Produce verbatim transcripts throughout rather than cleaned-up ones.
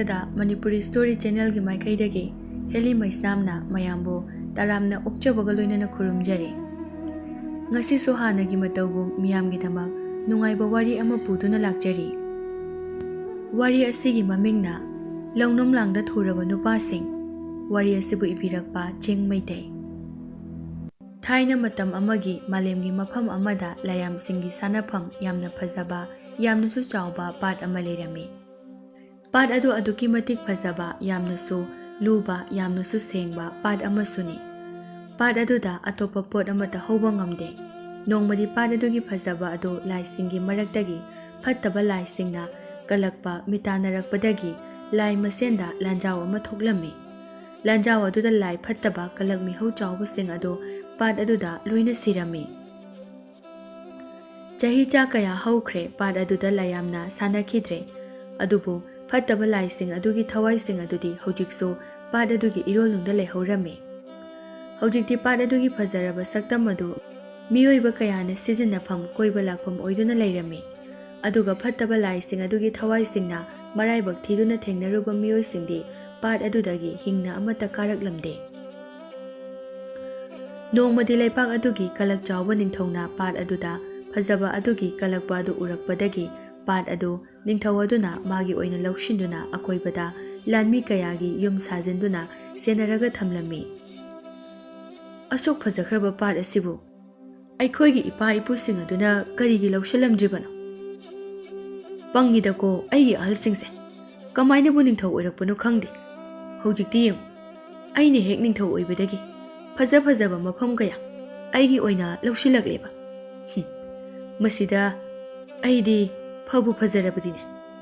ꯗ Manipuri story ꯆꯦꯅꯦꯜꯒꯤ ꯃꯥꯏꯀꯩꯗꯒꯤ heli ꯃꯩꯁꯅꯥꯝꯅ ꯃꯌꯥꯝꯕꯨ ꯇꯔꯥꯝꯅ ꯑꯣꯛꯆꯕꯒ ꯂꯣꯏꯅꯅ ꯈꯨꯔꯨꯝꯖꯔꯤ꯫ ꯉꯁꯤꯁꯨ ꯍꯥꯟꯅꯒꯤ ꯃꯇꯧꯒꯨꯝ ꯃꯤꯌꯥꯝꯒꯤꯗꯃꯛ ꯅꯨꯡꯉꯥꯏꯕ ꯋꯥꯔꯤ ꯑꯃ ꯄꯨꯗꯨꯅ ꯂꯥꯛꯆꯔꯤ꯫ ꯋꯥꯔꯤ ꯑꯁꯤꯒꯤ ꯃꯃꯤꯡꯅ ꯂꯧꯅꯝꯂꯥꯡꯗ ꯊꯨꯔꯕ ꯅꯨꯄꯥꯁꯤꯡ꯫ ꯋꯥꯔꯤ ꯑꯁꯤꯕꯨ ꯏꯕꯤꯔꯛꯄ ꯆꯤꯡ ꯃꯩꯇꯩ꯫ ꯊꯥꯏꯅ ꯃꯇꯝ ꯑꯃꯒꯤ ꯃꯥꯂꯦꯝꯒꯤ ꯃꯐꯝ ꯑꯃꯗ ꯂꯥꯏꯌꯥꯝꯁꯤꯡꯒꯤ ꯁꯥꯟꯅꯐꯝ ꯌꯥꯝꯅ ꯐꯖꯕ, ꯌꯥꯝꯅꯁꯨ ꯆꯥꯎꯕ ꯄꯥꯠ ꯑꯃ ꯂꯩꯔꯝꯃꯤ꯫ ꯄꯥꯠ ꯑꯗꯨ ꯑꯗꯨꯛꯀꯤ ꯃꯇꯤꯛ ꯐꯖꯕ, ꯌꯥꯝꯅꯁꯨ ꯂꯨꯕ, ꯌꯥꯝꯅꯁꯨ ꯁꯦꯡꯕ ꯄꯥꯠ ꯑꯃꯁꯨꯅꯤ꯫ ꯄꯥꯠ ꯑꯗꯨꯗ ꯑꯇꯣꯞꯄ ꯄꯣꯠ ꯑꯃꯠꯇ ꯍꯧꯕ ꯉꯝꯗꯦ꯫ ꯅꯣꯡꯃꯗꯤ ꯄꯥꯠ ꯑꯗꯨꯒꯤ ꯐꯖꯕ ꯑꯗꯨ ꯂꯥꯏꯁꯤꯡꯒꯤ ꯃꯔꯛꯇꯒꯤ ꯐꯠꯇꯕ ꯂꯥꯏꯁꯤꯡꯅ ꯀꯜꯂꯛꯄ ꯃꯤꯇꯥꯟꯅꯔꯛꯄꯗꯒꯤ ꯂꯥꯏ ꯃꯁꯦꯟꯗ ꯂꯥꯟꯖꯥꯎ ꯑꯃ ꯊꯣꯛꯂꯝꯃꯤ꯫ ꯂꯥꯟꯖꯥꯎ ꯑꯗꯨꯗ ꯂꯥꯏ ꯐꯠꯇꯕ ꯀꯂꯛ ꯃꯤꯍꯧ ꯆꯥꯎꯕꯁꯤꯡ ꯑꯗꯨ ꯄꯥꯠ ꯑꯗꯨꯗ ꯂꯣꯏꯅ ꯁꯤꯔꯝꯃꯤ꯫ ꯆꯍꯤ ꯆꯥ ꯀꯌꯥ ꯍꯧꯈ꯭ꯔꯦ, ꯄꯥꯠ ꯑꯗꯨꯗ ꯂꯥꯏꯌꯥꯝꯅ ꯁꯥꯟꯅꯈꯤꯗ꯭ꯔꯦ꯫ ꯑꯗꯨꯕꯨ ꯐꯠꯇꯕ ꯂꯥꯏꯁꯤꯡ ꯑꯗꯨꯒꯤ ꯊꯋꯥꯏꯁꯤꯡ ꯑꯗꯨꯗꯤ ꯍꯧꯖꯤꯛꯁꯨ ꯄꯥꯠ ꯑꯗꯨꯒꯤ ꯏꯔꯣꯜꯅꯨꯡꯗ ꯂꯩꯍꯧꯔꯝꯃꯤ꯫ ꯍꯧꯖꯤꯛꯇꯤ ꯄꯥꯠ ꯑꯗꯨꯒꯤ ꯐꯖꯔꯕ ꯁꯛꯇꯝ ꯑꯗꯨ ꯃꯤꯑꯣꯏꯕ ꯀꯌꯥꯅ ꯁꯤꯖꯤꯟꯅꯐꯝ, ꯀꯣꯏꯕ ꯂꯥꯛꯐꯝ ꯑꯣꯏꯗꯨꯅ ꯂꯩꯔꯝꯃꯤ꯫ ꯑꯗꯨꯒ ꯐꯠꯇꯕ ꯂꯥꯏꯁꯤꯡ ꯑꯗꯨꯒꯤ ꯊꯋꯥꯏꯁꯤꯡꯅ ꯃꯔꯥꯏꯕꯛ ꯊꯤꯗꯨꯅ ꯊꯦꯡꯅꯔꯨꯕ ꯃꯤꯑꯣꯏꯁꯤꯡꯗꯤ ꯄꯥꯠ ꯑꯗꯨꯗꯒꯤ ꯍꯤꯡꯅ ꯑꯃꯠꯇ ꯀꯥꯔꯛꯂꯝꯗꯦ꯫ ꯅꯣꯡꯃꯗꯤ ꯂꯩꯄꯥꯛ ꯑꯗꯨꯒꯤ ꯀꯂꯛ ꯆꯥꯎꯕ ꯅꯤꯡꯊꯧꯅ ꯄꯥꯠ ꯑꯗꯨꯗ ꯐꯖꯕ ꯑꯗꯨꯒꯤ ꯀꯂꯛꯄ ꯑꯗꯨ ꯎꯔꯛꯄꯗꯒꯤ ꯄꯥꯠ ꯑꯗꯨ ꯅꯤꯡꯊꯧ ꯑꯗꯨꯅ ꯃꯥꯒꯤ ꯑꯣꯏꯅ ꯂꯧꯁꯤꯟꯗꯨꯅ ꯑꯀꯣꯏꯕꯗ ꯂꯥꯟꯃꯤ ꯀꯌꯥꯒꯤ ꯌꯨꯝ ꯁꯥꯖꯤꯟꯗꯨꯅ ꯁꯦꯟꯅꯔꯒ ꯊꯝꯂꯝꯃꯤ꯫ ꯑꯁꯨꯛ ꯐꯖꯈ꯭ꯔꯕ ꯄꯥꯠ ꯑꯁꯤꯕꯨ ꯑꯩꯈꯣꯏꯒꯤ ꯏꯄꯥ ꯏꯄꯨꯁꯤꯡ ꯑꯗꯨꯅ ꯀꯔꯤꯒꯤ ꯂꯧꯁꯤꯜꯂꯝꯗ꯭ꯔꯤꯕꯅꯣ? ꯄꯪꯉꯤꯗꯀꯣ ꯑꯩꯒꯤ ꯑꯍꯜꯁꯤꯡꯁꯦ꯫ ꯀꯃꯥꯏꯅꯕꯨ ꯅꯤꯡꯊꯧ ꯑꯣꯏꯔꯛꯄꯅꯣ ꯈꯪꯗꯦ꯫ ꯍꯧꯖꯤꯛꯇꯤ ꯌꯦꯡꯉꯨ, ꯑꯩꯅ ꯍꯦꯛ ꯅꯤꯡꯊꯧ ꯑꯣꯏꯕꯗꯒꯤ ꯐꯖ ꯐꯖꯕ ꯃꯐꯝ ꯀꯌꯥ ꯑꯩꯒꯤ ꯑꯣꯏꯅ ꯂꯧꯁꯤꯜꯂꯛꯂꯦꯕ꯫ ꯍꯨꯝ, ꯃꯁꯤꯗ ꯑꯩꯗꯤ ꯐꯕꯨ ꯐꯖꯔꯕꯗꯤꯅꯦ,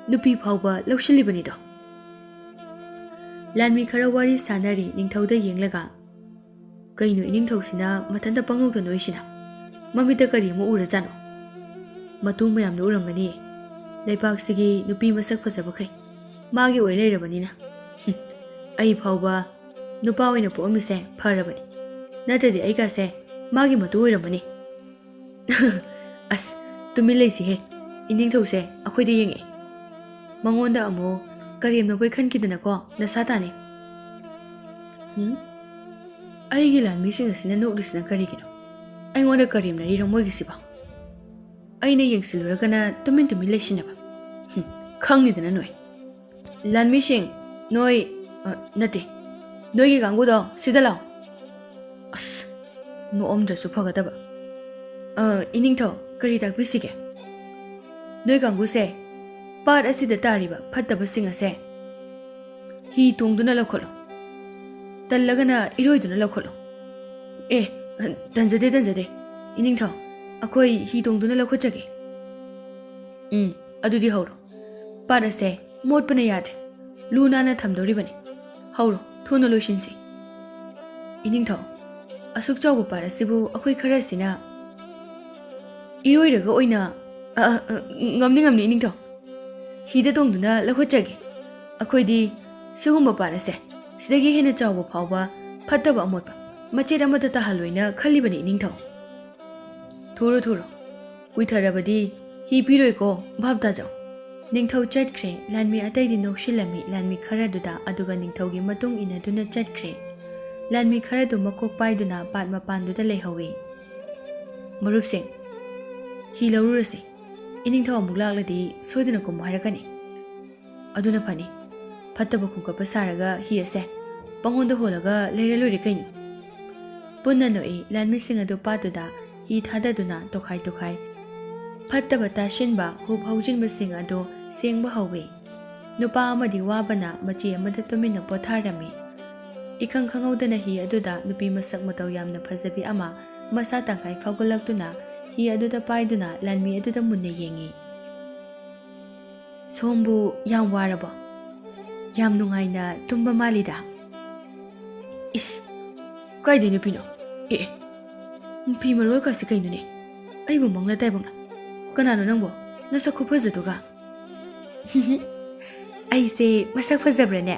ꯅꯨꯄꯤ ꯐꯥꯎꯕ ꯂꯧꯁꯤꯜꯂꯤꯕꯅꯤꯗꯣ꯫ ꯂꯥꯟꯃꯤ ꯈꯔ ꯋꯥꯔꯤ ꯁꯥꯟꯅꯔꯤ ꯅꯤꯡꯊꯧꯗ ꯌꯦꯡꯂꯒ꯫ ꯀꯩꯅꯣ ꯏꯅꯤꯡꯊꯧꯁꯤꯅ ꯃꯊꯟꯇ ꯄꯪꯅꯣꯛꯇ ꯅꯣꯛꯏꯁꯤꯅ? ꯃꯃꯤꯠꯇ ꯀꯔꯤ ꯑꯃ ꯎꯔꯖꯥꯠꯅꯣ? ꯃꯇꯨ ꯃꯌꯥꯝꯅ ꯎꯔꯝꯒꯅꯤ꯫ ꯂꯩꯕꯥꯛꯁꯤꯒꯤ ꯅꯨꯄꯤ ꯃꯁꯛ ꯐꯖꯕꯈꯩ ꯃꯥꯒꯤ ꯑꯣꯏ ꯂꯩꯔꯕꯅꯤꯅ꯫ ꯍꯨꯝ, ꯑꯩ ꯐꯥꯎꯕ ꯅꯨꯄꯥ ꯑꯣꯏꯅ ꯄꯣꯛꯑꯝꯃꯤꯁꯦ ꯐꯔꯕꯅꯤ꯫ ꯅꯠꯇ꯭ꯔꯗꯤ ꯑꯩꯒꯥꯁꯦ ꯃꯥꯒꯤ ꯃꯇꯨ ꯑꯣꯏꯔꯝꯃꯅꯤ꯫ ꯑꯁ, ꯇꯨꯃꯤꯟ ꯂꯩꯁꯤꯍꯦ꯫ ꯏꯅꯤꯡꯊꯧꯁꯦ ꯑꯩꯈꯣꯏꯗ ꯌꯦꯡꯉꯛꯑꯦ꯫ ꯃꯉꯣꯟꯗ ꯑꯃꯨꯛ ꯀꯔꯦꯝꯅꯕꯣꯏ ꯈꯟꯈꯤꯗꯅꯀꯣ, ꯅꯁꯥ ꯇꯥꯅꯤ꯫ ꯍꯨꯝ? ꯑꯩꯒꯤ ꯂꯥꯟꯃꯤꯁꯤꯡ ꯑꯁꯤꯅ ꯅꯣꯛꯂꯤꯁꯤꯅ ꯀꯔꯤꯒꯤꯅꯣ? ꯑꯩꯉꯣꯟꯗ ꯀꯔꯦꯝꯅꯔꯤꯔꯣ ꯃꯣꯏꯒꯤꯁꯤꯕꯣ? ꯑꯩꯅ ꯌꯦꯡꯁꯤꯜꯂꯨꯔꯒꯅ ꯇꯨꯃꯤꯟ ꯇꯨꯃꯤꯟ ꯂꯩꯁꯤꯟꯅꯕ꯫ ꯍꯨꯝ, ꯈꯪꯅꯤꯗꯅ ꯅꯣꯏ꯫ ꯂꯥꯟꯃꯤꯁꯤꯡ, ꯅꯣꯏ, ꯑ, ꯅꯠꯇꯦ, ꯅꯣꯏꯒꯤ ꯀꯥꯡꯕꯨꯗꯣ ꯁꯤꯗ ꯂꯥꯛꯑꯣ꯫ ꯑꯁ, ꯅꯣꯛꯑꯝꯗ꯭ꯔꯁꯨ ꯐꯒꯗꯕ꯫ ꯑ, ꯏꯅꯤꯡꯊꯧ, ꯀꯔꯤ ꯇꯥꯛꯄꯤꯁꯤꯒꯦ? ꯅꯣꯏ ꯀꯥꯡꯕꯨꯁꯦ, ꯄꯥꯠ ꯑꯁꯤꯗ ꯇꯥꯔꯤꯕ ꯐꯠꯇꯕꯁꯤꯡ ꯑꯁꯦ ꯍꯤ ꯇꯣꯡꯗꯨꯅ ꯂꯧꯈꯠꯂꯣ꯫ ꯇꯜꯂꯒꯅ ꯏꯔꯣꯏꯗꯨꯅ ꯂꯧꯈꯠꯂꯣ꯫ ꯑꯦ, ꯇꯟꯖꯗꯦ, ꯇꯟꯖꯗꯦ꯫ ꯏꯅꯤꯡꯊꯧ, ꯑꯩꯈꯣꯏ ꯍꯤ ꯇꯣꯡꯗꯨꯅ ꯂꯧꯈꯠꯆꯒꯦ꯫ ꯎꯝ, ꯑꯗꯨꯗꯤ ꯍꯧꯔꯣ꯫ ꯄꯥꯠ ꯑꯁꯦ ꯃꯣꯠꯄꯅ ꯌꯥꯗ꯭ꯔꯦ꯫ ꯂꯨ ꯅꯥꯟꯅ ꯊꯝꯗꯧꯔꯤꯕꯅꯤ꯫ ꯍꯧꯔꯣ, ꯊꯨꯅ ꯂꯣꯏꯁꯤꯟꯁꯤ꯫ ꯏꯅꯤꯡꯊꯧ, ꯑꯁꯨꯛ ꯆꯥꯎꯕ ꯄꯥꯠ ꯑꯁꯤꯕꯨ ꯑꯩꯈꯣꯏ ꯈꯔꯁꯤꯅ ꯏꯔꯣꯏꯔꯒ ꯑꯣꯏꯅ, ꯑ, ꯑ, ꯑ, ꯉꯝꯅꯤ, ꯉꯝꯅꯤ, ꯏꯅꯤꯡꯊꯧ꯫ ꯍꯤꯗ ꯇꯣꯡꯗꯨꯅ ꯂꯧꯈꯠꯆꯒꯦ꯫ ꯑꯩꯈꯣꯏꯗꯤ ꯁꯤꯒꯨꯝꯕ ꯄꯥꯠ ꯑꯁꯦ ꯁꯤꯗꯒꯤ ꯍꯦꯟꯅ ꯆꯥꯎꯕ ꯐꯥꯎꯕ ꯐꯠꯇꯕ ꯑꯃꯣꯠꯄ ꯃꯆꯦꯠ ꯑꯃꯠꯇ ꯇꯥꯍꯜꯂꯣꯏꯅ ꯈꯜꯂꯤꯕꯅꯤ, ꯏꯅꯤꯡꯊꯧ꯫ ꯊꯨꯔꯣ, ꯊꯨꯔꯣ꯫ ꯀꯨꯏꯊꯔꯕꯗꯤ ꯍꯤ ꯄꯤꯔꯣꯏꯀꯣ, ꯚꯥꯞ ꯇꯥꯖꯧ꯫ ꯅꯤꯡꯊꯧ ꯆꯠꯈ꯭ꯔꯦ꯫ ꯂꯥꯟꯃꯤ ꯑꯇꯩꯗꯤ ꯅꯣꯛꯁꯤꯜꯂꯝꯃꯤ ꯂꯥꯟꯃꯤ ꯈꯔꯗꯨꯗ, ꯑꯗꯨꯒ ꯅꯤꯡꯊꯧꯒꯤ ꯃꯇꯨꯡ ꯏꯟꯅꯗꯨꯅ ꯆꯠꯈ꯭ꯔꯦ꯫ ꯂꯥꯟꯃꯤ ꯈꯔꯗꯨ ꯃꯀꯣꯛ ꯄꯥꯏꯗꯨꯅ ꯄꯥꯠ ꯃꯄꯥꯟꯗꯨꯗ ꯂꯩꯍꯧꯋꯤ꯫ ꯃꯔꯨꯞꯁꯤꯡ, ꯍꯤ ꯂꯧꯔꯨꯔꯁꯤ꯫ ꯏꯅꯤꯡꯊꯧ ꯑꯃꯨꯛ ꯂꯥꯛꯂꯗꯤ ꯁꯣꯏꯗꯅ ꯀꯨꯝꯃꯨ ꯍꯥꯏꯔꯛꯀꯅꯤ꯫ ꯑꯗꯨꯅ ꯐꯅꯤ꯫ ꯐꯠꯇꯕ ꯈꯣꯝꯒꯠꯄ ꯁꯥꯔꯒ ꯍꯤ ꯑꯁꯦ ꯄꯪꯍꯣꯟꯗ ꯍꯣꯜꯂꯒ ꯂꯩꯔ ꯂꯣꯏꯔꯦ ꯀꯩꯅꯣ꯫ ꯄꯨꯟꯅ ꯅꯣꯛꯏ꯫ ꯂꯥꯟꯃꯤꯁꯤꯡ ꯑꯗꯨ ꯄꯥꯠꯇꯨꯗ ꯍꯤ ꯊꯥꯗꯗꯨꯅ ꯇꯣꯈꯥꯏ ꯇꯣꯈꯥꯏ ꯐꯠꯇꯕ ꯇꯥꯁꯤꯟꯕ, ꯍꯨꯞ ꯍꯧꯖꯤꯟꯕꯁꯤꯡ ꯑꯗꯨ ꯁꯦꯡꯕ ꯍꯧꯏ꯫ ꯅꯨꯄꯥ ꯑꯃꯗꯤ ꯋꯥꯕꯅ ꯃꯆꯤ ꯑꯃꯗ ꯇꯨꯃꯤꯟꯅ ꯄꯣꯊꯥꯔꯝꯃꯤ꯫ ꯏꯈꯪ ꯈꯪꯍꯧꯗꯅ ꯍꯤ ꯑꯗꯨꯗ ꯅꯨꯄꯤ ꯃꯁꯛ ꯃꯇꯧ ꯌꯥꯝꯅ ꯐꯖꯕꯤ ꯑꯃ ꯃꯁꯥ ꯇꯪꯈꯥꯏ ꯐꯥꯎꯒꯠꯂꯛꯇꯨꯅ ꯍꯤ ꯑꯗꯨꯗ ꯄꯥꯏꯗꯨꯅ ꯂꯥꯟꯃꯤ ꯑꯗꯨꯗ ꯃꯨꯟꯅ ꯌꯦꯡꯏ꯫ "ꯁꯣꯝꯕꯨ ꯌꯥꯝ ꯋꯥꯔꯕꯣ? ꯌꯥꯝ ꯅꯨꯡꯉꯥꯏꯅ ꯇꯨꯝꯕ ꯃꯥꯜꯂꯤꯗ꯫" "ꯏꯁ, ꯀꯥꯏꯗꯩ ꯅꯨꯄꯤꯅꯣ? ꯑꯦ, ꯅꯨꯄꯤ ꯃꯔꯣꯜ ꯀꯥꯁꯤ ꯀꯩꯅꯣꯅꯦ? ꯑꯩꯕꯨ ꯃꯪꯂ ꯇꯥꯏꯕꯪꯂ? ꯀꯅꯥꯅꯣ ꯅꯪꯕꯣ? ꯅꯁꯛ ꯈꯨꯐꯖꯗꯨꯒ!" "ꯑꯩꯁꯦ ꯃꯁꯛ ꯐꯖꯕ꯭ꯔꯥꯅꯦ?"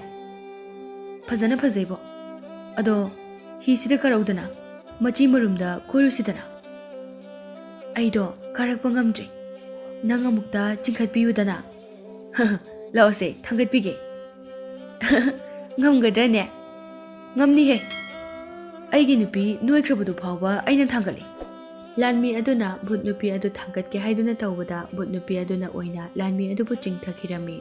"ꯐꯖꯅ ꯐꯖꯩꯕꯣ꯫ ꯑꯗꯣ ꯍꯤꯁꯤꯗ ꯀꯥꯔꯛꯎꯗꯅ, ꯃꯆꯤ ꯃꯔꯨꯝꯗ ꯀꯣꯏꯔꯨꯁꯤꯗꯅ꯫" "ꯑꯩꯗꯣ ꯀꯥꯔꯛꯄ ꯉꯝꯗ꯭ꯔꯤ꯫ ꯅꯪ ꯑꯃꯨꯛꯇ ꯆꯤꯡꯈꯠꯄꯤꯌꯨꯗꯅ꯫" ꯂꯥꯛꯑꯣꯁꯦ, ꯊꯥꯡꯒꯠꯄꯤꯒꯦ꯫ ꯉꯝꯒꯗ꯭ꯔꯅꯦ? ꯉꯝꯅꯤꯍꯦ꯫ ꯑꯩꯒꯤ ꯅꯨꯄꯤ ꯅꯣꯏꯈ꯭ꯔꯕꯗꯨ ꯐꯥꯎꯕ ꯑꯩꯅ ꯊꯥꯡꯒꯠꯂꯤ꯫ ꯂꯥꯟꯃꯤ ꯑꯗꯨꯅ ꯚꯨꯠ ꯅꯨꯄꯤ ꯑꯗꯨ ꯊꯥꯡꯒꯠꯀꯦ ꯍꯥꯏꯗꯨꯅ ꯇꯧꯕꯗ, ꯚꯨꯠ ꯅꯨꯄꯤ ꯑꯗꯨꯅ ꯑꯣꯏꯅ ꯂꯥꯟꯃꯤ ꯑꯗꯨꯕꯨ ꯆꯤꯡꯊꯈꯤꯔꯝꯃꯤ꯫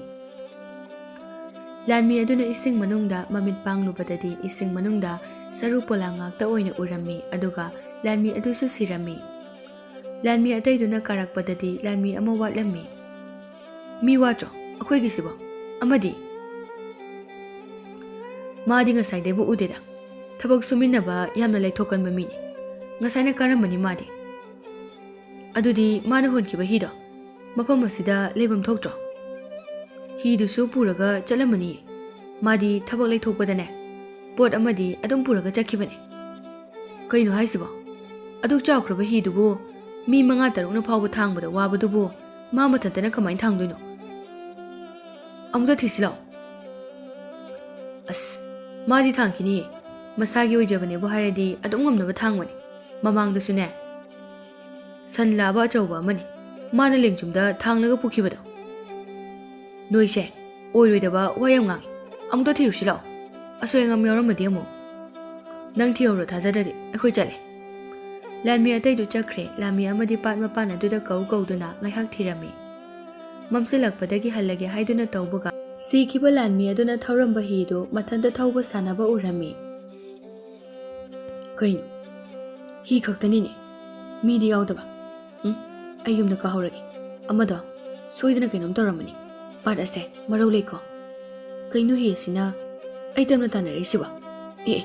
ꯂꯥꯟꯃꯤ ꯑꯗꯨꯅ ꯏꯁꯤꯡ ꯃꯅꯨꯡꯗ ꯃꯃꯤꯠ ꯄꯥꯡꯂꯨꯕꯗꯗꯤ, ꯏꯁꯤꯡ ꯃꯅꯨꯡꯗ ꯁꯔꯨ ꯄꯣꯂꯥꯡ ꯉꯥꯛꯇ ꯑꯣꯏꯅ ꯎꯔꯝꯃꯤ, ꯑꯗꯨꯒ ꯂꯥꯟꯃꯤ ꯑꯗꯨꯁꯨ ꯁꯤꯔꯝꯃꯤ꯫ ꯂꯥꯟꯃꯤ ꯑꯇꯩꯗꯨꯅ ꯀꯥꯔꯛꯄꯗꯗꯤ ꯂꯥꯟꯃꯤ ꯑꯃ ꯋꯥꯠꯂꯝꯃꯤ꯫ "ꯃꯤ ꯋꯥꯠꯇ꯭ꯔꯣ ꯑꯩꯈꯣꯏꯒꯤꯁꯤꯕꯣ? ꯑꯃꯗꯤ?" "ꯃꯥꯗꯤ ꯉꯁꯥꯏꯗꯩꯕꯨ ꯎꯗꯦꯗ꯫ ꯊꯕꯛ ꯁꯨꯃꯤꯟꯅꯕ ꯌꯥꯝꯅ ꯂꯩꯊꯣꯛꯀꯟꯕ ꯃꯤꯅꯤ꯫ ꯉꯁꯥꯏꯅ ꯀꯥꯔꯝꯕꯅꯤ ꯃꯥꯗꯤ꯫ ꯑꯗꯨꯗꯤ ꯃꯥꯅ ꯍꯣꯟꯈꯤꯕ ꯍꯤꯗꯣ ꯃꯐꯝ ꯑꯁꯤꯗ ꯂꯩꯐꯝ ꯊꯣꯛꯇ꯭ꯔꯣ? ꯍꯤꯗꯨꯁꯨ ꯄꯨꯔꯒ ꯆꯠꯂꯝꯃꯅꯤ꯫ ꯃꯥꯗꯤ ꯊꯕꯛ ꯂꯩꯊꯣꯛꯄꯗꯅꯦ, ꯄꯣꯠ ꯑꯃꯗꯤ ꯑꯗꯨꯝ ꯄꯨꯔꯒ ꯆꯠꯈꯤꯕꯅꯦ꯫ ꯀꯩꯅꯣ ꯍꯥꯏꯁꯤꯕꯣ? ꯑꯗꯨꯛ ꯆꯥꯎꯈ꯭ꯔꯕ ꯍꯤꯗꯨꯕꯨ, ꯃꯤ ꯃꯉꯥ ꯇꯔꯨꯛꯅ ꯐꯥꯎꯕ ꯊꯥꯡꯕꯗ ꯋꯥꯕꯗꯨꯕꯨ, ꯃꯥ ꯃꯊꯟꯇꯅ ꯀꯃꯥꯏꯅ ꯊꯥꯡꯗꯣꯏꯅꯣ? ꯑꯃꯨꯛꯇ ꯊꯤꯁꯤ ꯂꯥꯛꯑꯣ꯫ ꯑꯁ, ꯃꯥꯗꯤ ꯊꯥꯡꯈꯤꯅꯤꯌꯦ꯫ ꯃꯁꯥꯒꯤ ꯑꯣꯏꯖꯕꯅꯦꯕꯨ ꯍꯥꯏꯔꯗꯤ ꯑꯗꯨꯝ ꯉꯝꯅꯕ ꯊꯥꯡꯕꯅꯦ꯫ ꯃꯃꯥꯡꯗꯁꯨꯅꯦ, ꯁꯟ ꯂꯥꯕ ꯑꯆꯧꯕ ꯑꯃꯅꯤ ꯃꯥꯅ ꯂꯦꯡꯖꯨꯝꯗ ꯊꯥꯡꯂꯒ ꯄꯨꯈꯤꯕꯗꯣ꯫ ꯅꯣꯏꯁꯦ ꯑꯣꯏꯔꯣꯏꯗꯕ ꯋꯥ ꯌꯥꯝ ꯉꯥꯡꯉꯤ꯫ ꯑꯃꯨꯛꯇ ꯊꯤꯔꯨꯁꯤ ꯂꯥꯛꯑꯣ꯫ ꯑꯁꯣꯏ ꯑꯉꯥꯝ ꯌꯥꯎꯔꯝꯃꯗꯤ ꯑꯃꯨꯛ꯫ ꯅꯪ ꯊꯤꯍꯧꯔꯣ, ꯊꯥꯖꯗ꯭ꯔꯗꯤ ꯑꯩꯈꯣꯏ ꯆꯠꯂꯦ꯫ ꯂꯥꯟꯃꯤ ꯑꯇꯩꯗꯨ ꯆꯠꯈ꯭ꯔꯦ꯫ ꯂꯥꯟꯃꯤ ꯑꯃꯗꯤ ꯄꯥꯠ ꯃꯄꯥꯟ ꯑꯗꯨꯗ ꯀꯧ ꯀꯧꯗꯨꯅ ꯉꯥꯏꯍꯥꯛ ꯊꯤꯔꯝꯃꯤ꯫ ꯃꯝꯁꯤꯜꯂꯛꯄꯗꯒꯤ ꯍꯜꯂꯒꯦ ꯍꯥꯏꯗꯨꯅ ꯇꯧꯕꯒ, ꯁꯤꯈꯤꯕ ꯂꯥꯟꯃꯤ ꯑꯗꯨꯅ ꯊꯧꯔꯝꯕ ꯍꯤꯗꯨ ꯃꯊꯟꯇ ꯊꯧꯕ ꯁꯥꯟꯅꯕ ꯎꯔꯝꯃꯤ꯫ "ꯀꯩꯅꯣ? ꯍꯤ ꯈꯛꯇꯅꯤꯅꯦ, ꯃꯤꯗꯤ ꯌꯥꯎꯗꯕ꯫ ꯎꯝ, ꯑꯩ ꯌꯨꯝꯗ ꯀꯥꯍꯧꯔꯒꯦ꯫ ꯑꯃꯗꯣ ꯁꯣꯏꯗꯅ ꯀꯩꯅꯣꯝ ꯇꯧꯔꯝꯃꯅꯤ꯫ ꯄꯥꯠ ꯑꯁꯦ ꯃꯔꯧ ꯂꯩꯀꯣ꯫ ꯀꯩꯅꯣ ꯍꯤ ꯑꯁꯤꯅ ꯑꯩ ꯇꯝꯅ ꯇꯥꯟꯅꯔꯛꯏꯁꯤꯕꯣ? ꯑꯦ,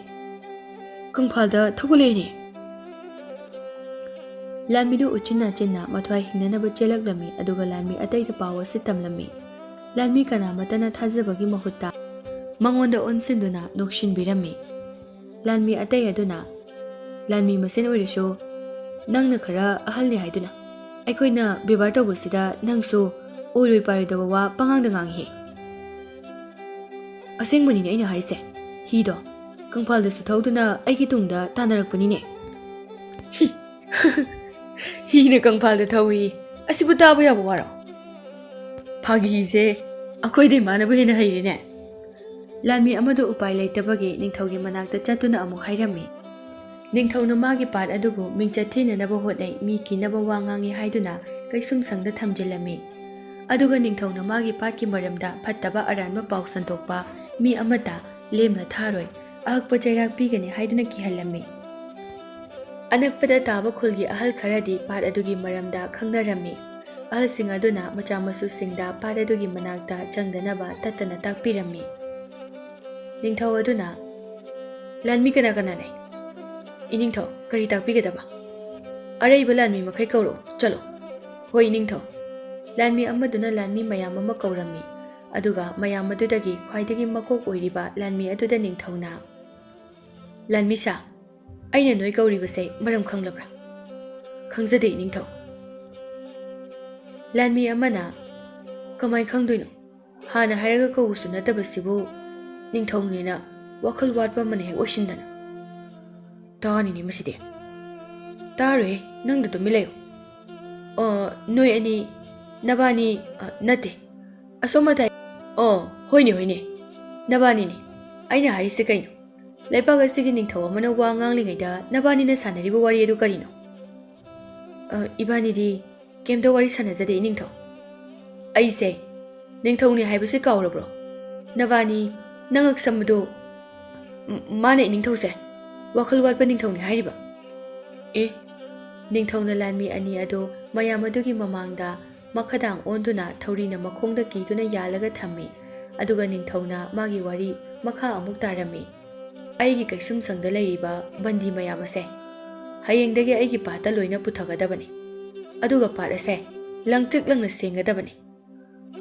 ꯀꯪꯐꯥꯜꯗ ꯊꯧꯒꯠꯂꯛꯏꯅꯦ!" ꯂꯥꯟꯃꯤꯗꯨ ꯎꯆꯤꯟ ꯅꯥꯆꯤꯟꯅ ꯃꯊ꯭ꯋꯥꯏ ꯍꯤꯡꯅꯅꯕ ꯆꯦꯜꯂꯛꯂꯝꯃꯤ, ꯑꯗꯨꯒ ꯂꯥꯟꯃꯤ ꯑꯇꯩꯗ ꯄꯥꯎ ꯑꯁꯤ ꯇꯝꯂꯝꯃꯤ꯫ ꯂꯥꯟꯃꯤ ꯀꯅꯥꯃꯠꯇꯅ ꯊꯥꯖꯕꯒꯤ ꯃꯍꯨꯠꯇ ꯃꯉꯣꯟꯗ ꯑꯣꯟꯁꯤꯟꯗꯨꯅ ꯅꯣꯛꯁꯤꯟꯕꯤꯔꯝꯃꯤ꯫ ꯂꯥꯟꯃꯤ ꯑꯇꯩ ꯑꯗꯨꯅ, "ꯂꯥꯟꯃꯤ ꯃꯁꯦꯟ ꯑꯣꯏꯔꯁꯨ ꯅꯪꯅ ꯈꯔ ꯑꯍꯜꯅꯤ ꯍꯥꯏꯗꯨꯅ ꯑꯩꯈꯣꯏꯅ ꯕꯦꯕꯥꯔ ꯇꯧꯕꯁꯤꯗ ꯅꯪꯁꯨ ꯑꯣꯏꯔꯣꯏ ꯄꯥꯔꯣꯏꯗꯕ ꯋꯥ ꯄꯉꯥꯡꯗ ꯉꯥꯡꯉꯤꯍꯦ!" "ꯑꯁꯦꯡꯕꯅꯤꯅꯦ ꯑꯩꯅ ꯍꯥꯏꯔꯤꯁꯦ꯫ ꯍꯤꯗꯣ ꯀꯪꯐꯥꯜꯗꯁꯨ ꯊꯧꯗꯨꯅ ꯑꯩꯒꯤ ꯇꯨꯡꯗ ꯇꯥꯟꯅꯔꯛꯄꯅꯤꯅꯦ꯫" "ꯍꯤꯅ ꯀꯪꯐꯥꯜꯗ ꯊꯧꯏ꯫ ꯑꯁꯤꯕꯨ ꯇꯥꯕ ꯌꯥꯕ ꯋꯥꯔꯣ?" "ꯐꯥꯒꯤꯁꯦ ꯑꯩꯈꯣꯏꯗꯩ ꯃꯥꯅꯕꯨ ꯍꯦꯟꯅ ꯍꯩꯔꯦꯅꯦ꯫ ꯂꯥꯟꯃꯤ ꯑꯃꯗꯨ ꯎꯄꯥꯏ ꯂꯩꯇꯕꯒꯤ ꯅꯤꯡꯊꯧꯒꯤ ꯃꯅꯥꯛꯇ ꯆꯠꯇꯨꯅ ꯑꯃꯨꯛ ꯍꯥꯏꯔꯝꯃꯤ꯫ ꯅꯤꯡꯊꯧꯅ ꯃꯥꯒꯤ ꯄꯥꯠ ꯑꯗꯨꯕꯨ ꯃꯤꯡꯆꯠ ꯊꯤꯅꯅꯕ ꯍꯣꯠꯅꯩ, ꯃꯤ ꯀꯤꯅꯕ ꯋꯥ ꯉꯥꯡꯉꯤ ꯍꯥꯏꯗꯨꯅ ꯀꯩꯁꯨꯝꯁꯪꯗ ꯊꯝꯖꯤꯜꯂꯝꯃꯤ꯫ ꯑꯗꯨꯒ ꯅꯤꯡꯊꯧꯅ ꯃꯥꯒꯤ ꯄꯥꯠꯀꯤ ꯃꯔꯝꯗ ꯐꯠꯇꯕ ꯑꯔꯥꯟꯕ ꯄꯥꯎ ꯁꯟꯗꯣꯛꯄ ꯃꯤ ꯑꯃꯠꯇ ꯂꯦꯝꯅ ꯊꯥꯔꯣꯏ, ꯑꯍꯛꯄ ꯆꯩꯔꯥꯛ ꯄꯤꯒꯅꯤ ꯍꯥꯏꯗꯨꯅ ꯀꯤꯍꯜꯂꯝꯃꯤ꯫ ꯑꯅꯛꯄꯗ ꯇꯥꯕ ꯈꯨꯜꯒꯤ ꯑꯍꯜ ꯈꯔꯗꯤ ꯄꯥꯠ ꯑꯗꯨꯒꯤ ꯃꯔꯝꯗ ꯈꯪꯅꯔꯝꯃꯤ꯫ ꯑꯍꯜꯁꯤꯡ ꯑꯗꯨꯅ ꯃꯆꯥ ꯃꯁꯨꯁꯤꯡꯗ ꯄꯥꯠ ꯑꯗꯨꯒꯤ ꯃꯅꯥꯛꯇ ꯆꯪꯗꯅꯕ ꯇꯠꯇꯅ ꯇꯥꯛꯄꯤꯔꯝꯃꯤ꯫ ꯅꯤꯡꯊꯧ ꯑꯗꯨꯅ, "ꯂꯥꯟꯃꯤ ꯀꯅꯥ ꯀꯅꯥ ꯂꯩ? ꯏꯅꯤꯡꯊꯧ, ꯀꯔꯤ ꯇꯥꯛꯄꯤꯒꯗꯕ? ꯑꯔꯩꯕ ꯂꯥꯟꯃꯤ ꯃꯈꯩ ꯀꯧꯔꯛꯎ, ꯆꯠꯂꯣ꯫" "ꯍꯣꯏ, ꯏꯅꯤꯡꯊꯧ꯫" ꯂꯥꯟꯃꯤ ꯑꯃꯗꯨꯅ ꯂꯥꯟꯃꯤ ꯃꯌꯥꯝ ꯑꯃ ꯀꯧꯔꯝꯃꯤ, ꯑꯗꯨꯒ ꯃꯌꯥꯝ ꯑꯗꯨꯗꯒꯤ ꯈ꯭ꯋꯥꯏꯗꯒꯤ ꯃꯀꯣꯛ ꯑꯣꯏꯔꯤꯕ ꯂꯥꯟꯃꯤ ꯑꯗꯨꯗ ꯅꯤꯡꯊꯧꯅ, "ꯂꯥꯟꯃꯤ ꯁꯥ, ꯑꯩꯅ ꯅꯣꯏ ꯀꯧꯔꯤꯕꯁꯦ ꯃꯔꯝ ꯈꯪꯂꯕ꯭ꯔꯥ?" "ꯈꯪꯖꯗꯦ, ꯏꯅꯤꯡꯊꯧ꯫" ꯂꯥꯟꯃꯤ ꯑꯃꯅ, "ꯀꯃꯥꯏ ꯈꯪꯗꯣꯏꯅꯣ? ꯍꯥꯟꯅ ꯍꯥꯏꯔꯒ ꯀꯧꯕꯁꯨ ꯅꯠꯇꯕꯁꯤꯕꯨ, ꯅꯤꯡꯊꯧꯅꯦꯅ ꯋꯥꯈꯜ ꯋꯥꯠꯄ ꯑꯃꯅ ꯍꯦꯛ ꯑꯣꯏꯁꯤꯟꯗꯅ꯫" "ꯇꯥꯅꯤꯅꯦ ꯃꯁꯤꯗꯤ꯫" "ꯇꯥꯔꯣꯏꯍꯦ, ꯅꯪꯗ ꯇꯨꯃꯤꯟ ꯂꯩꯌꯨ꯫" "ꯑꯣ, ꯅꯣꯏ ꯑꯅꯤ, ꯅꯕꯥꯅꯤ, ꯑ, ꯅꯠꯇꯦ, ꯑꯁꯣꯝ ꯃꯇꯥꯏ, ꯑꯣ, ꯍꯣꯏꯅꯦ, ꯍꯣꯏꯅꯦ, ꯅꯕꯥꯅꯤꯅꯦ꯫ ꯑꯩꯅ ꯍꯥꯏꯔꯤꯁꯦ ꯀꯩꯅꯣ? ꯂꯩꯕꯥꯛ ꯑꯁꯤꯒꯤ ꯅꯤꯡꯊꯧ ꯑꯃꯅ ꯋꯥ ꯉꯥꯡꯂꯤꯉꯩꯗ ꯅꯕꯥꯅꯤꯅ ꯁꯥꯟꯅꯔꯤꯕ ꯋꯥꯔꯤ ꯑꯗꯨ ꯀꯔꯤꯅꯣ?" "ꯑ, ꯏꯕꯥꯅꯤꯗꯤ ꯀꯩꯝꯇ ꯋꯥꯔꯤ ꯁꯥꯟꯅꯖꯗꯦ, ꯏꯅꯤꯡꯊꯧ꯫ ꯑꯩꯁꯦ ꯅꯤꯡꯊꯧꯅꯤ ꯍꯥꯏꯕꯁꯤ ꯀꯥꯎꯔꯕ꯭ꯔꯣ? ꯅꯕꯥꯅꯤ ꯅꯉꯛ ꯁꯝꯕꯗꯣ, ꯃ-, ꯃꯥꯅ ꯏꯅꯤꯡꯊꯧꯁꯦ ꯋꯥꯈꯜ ꯋꯥꯠꯄ ꯅꯤꯡꯊꯧꯅꯤ ꯍꯥꯏꯔꯤꯕ?" ꯑꯦ, ꯅꯤꯡꯊꯧꯅ ꯂꯥꯟꯃꯤ ꯑꯅꯤ ꯑꯗꯨ ꯃꯌꯥꯝ ꯑꯗꯨꯒꯤ ꯃꯃꯥꯡꯗ ꯃꯈꯥꯗꯥꯡ ꯑꯣꯟꯗꯨꯅ ꯊꯧꯔꯤꯅ ꯃꯈꯣꯡꯗ ꯀꯤꯗꯨꯅ ꯌꯥꯜꯂꯒ ꯊꯝꯃꯤ, ꯑꯗꯨꯒ ꯅꯤꯡꯊꯧꯅ ꯃꯥꯒꯤ ꯋꯥꯔꯤ ꯃꯈꯥ ꯑꯃꯨꯛ ꯇꯥꯔꯝꯃꯤ꯫ "ꯑꯩꯒꯤ ꯀꯩꯁꯨꯝꯁꯪꯗ ꯂꯩꯔꯤꯕ ꯕꯟꯗꯤ ꯃꯌꯥꯝ ꯑꯁꯦ ꯍꯌꯦꯡꯗꯒꯤ ꯑꯩꯒꯤ ꯄꯥꯠꯇ ꯂꯣꯏꯅ ꯄꯨꯊꯒꯗꯕꯅꯤ, ꯑꯗꯨꯒ ꯄꯥꯠ ꯑꯁꯦ ꯂꯪꯇ꯭ꯔꯤꯛ ꯂꯪꯅ ꯁꯦꯡꯒꯗꯕꯅꯤ꯫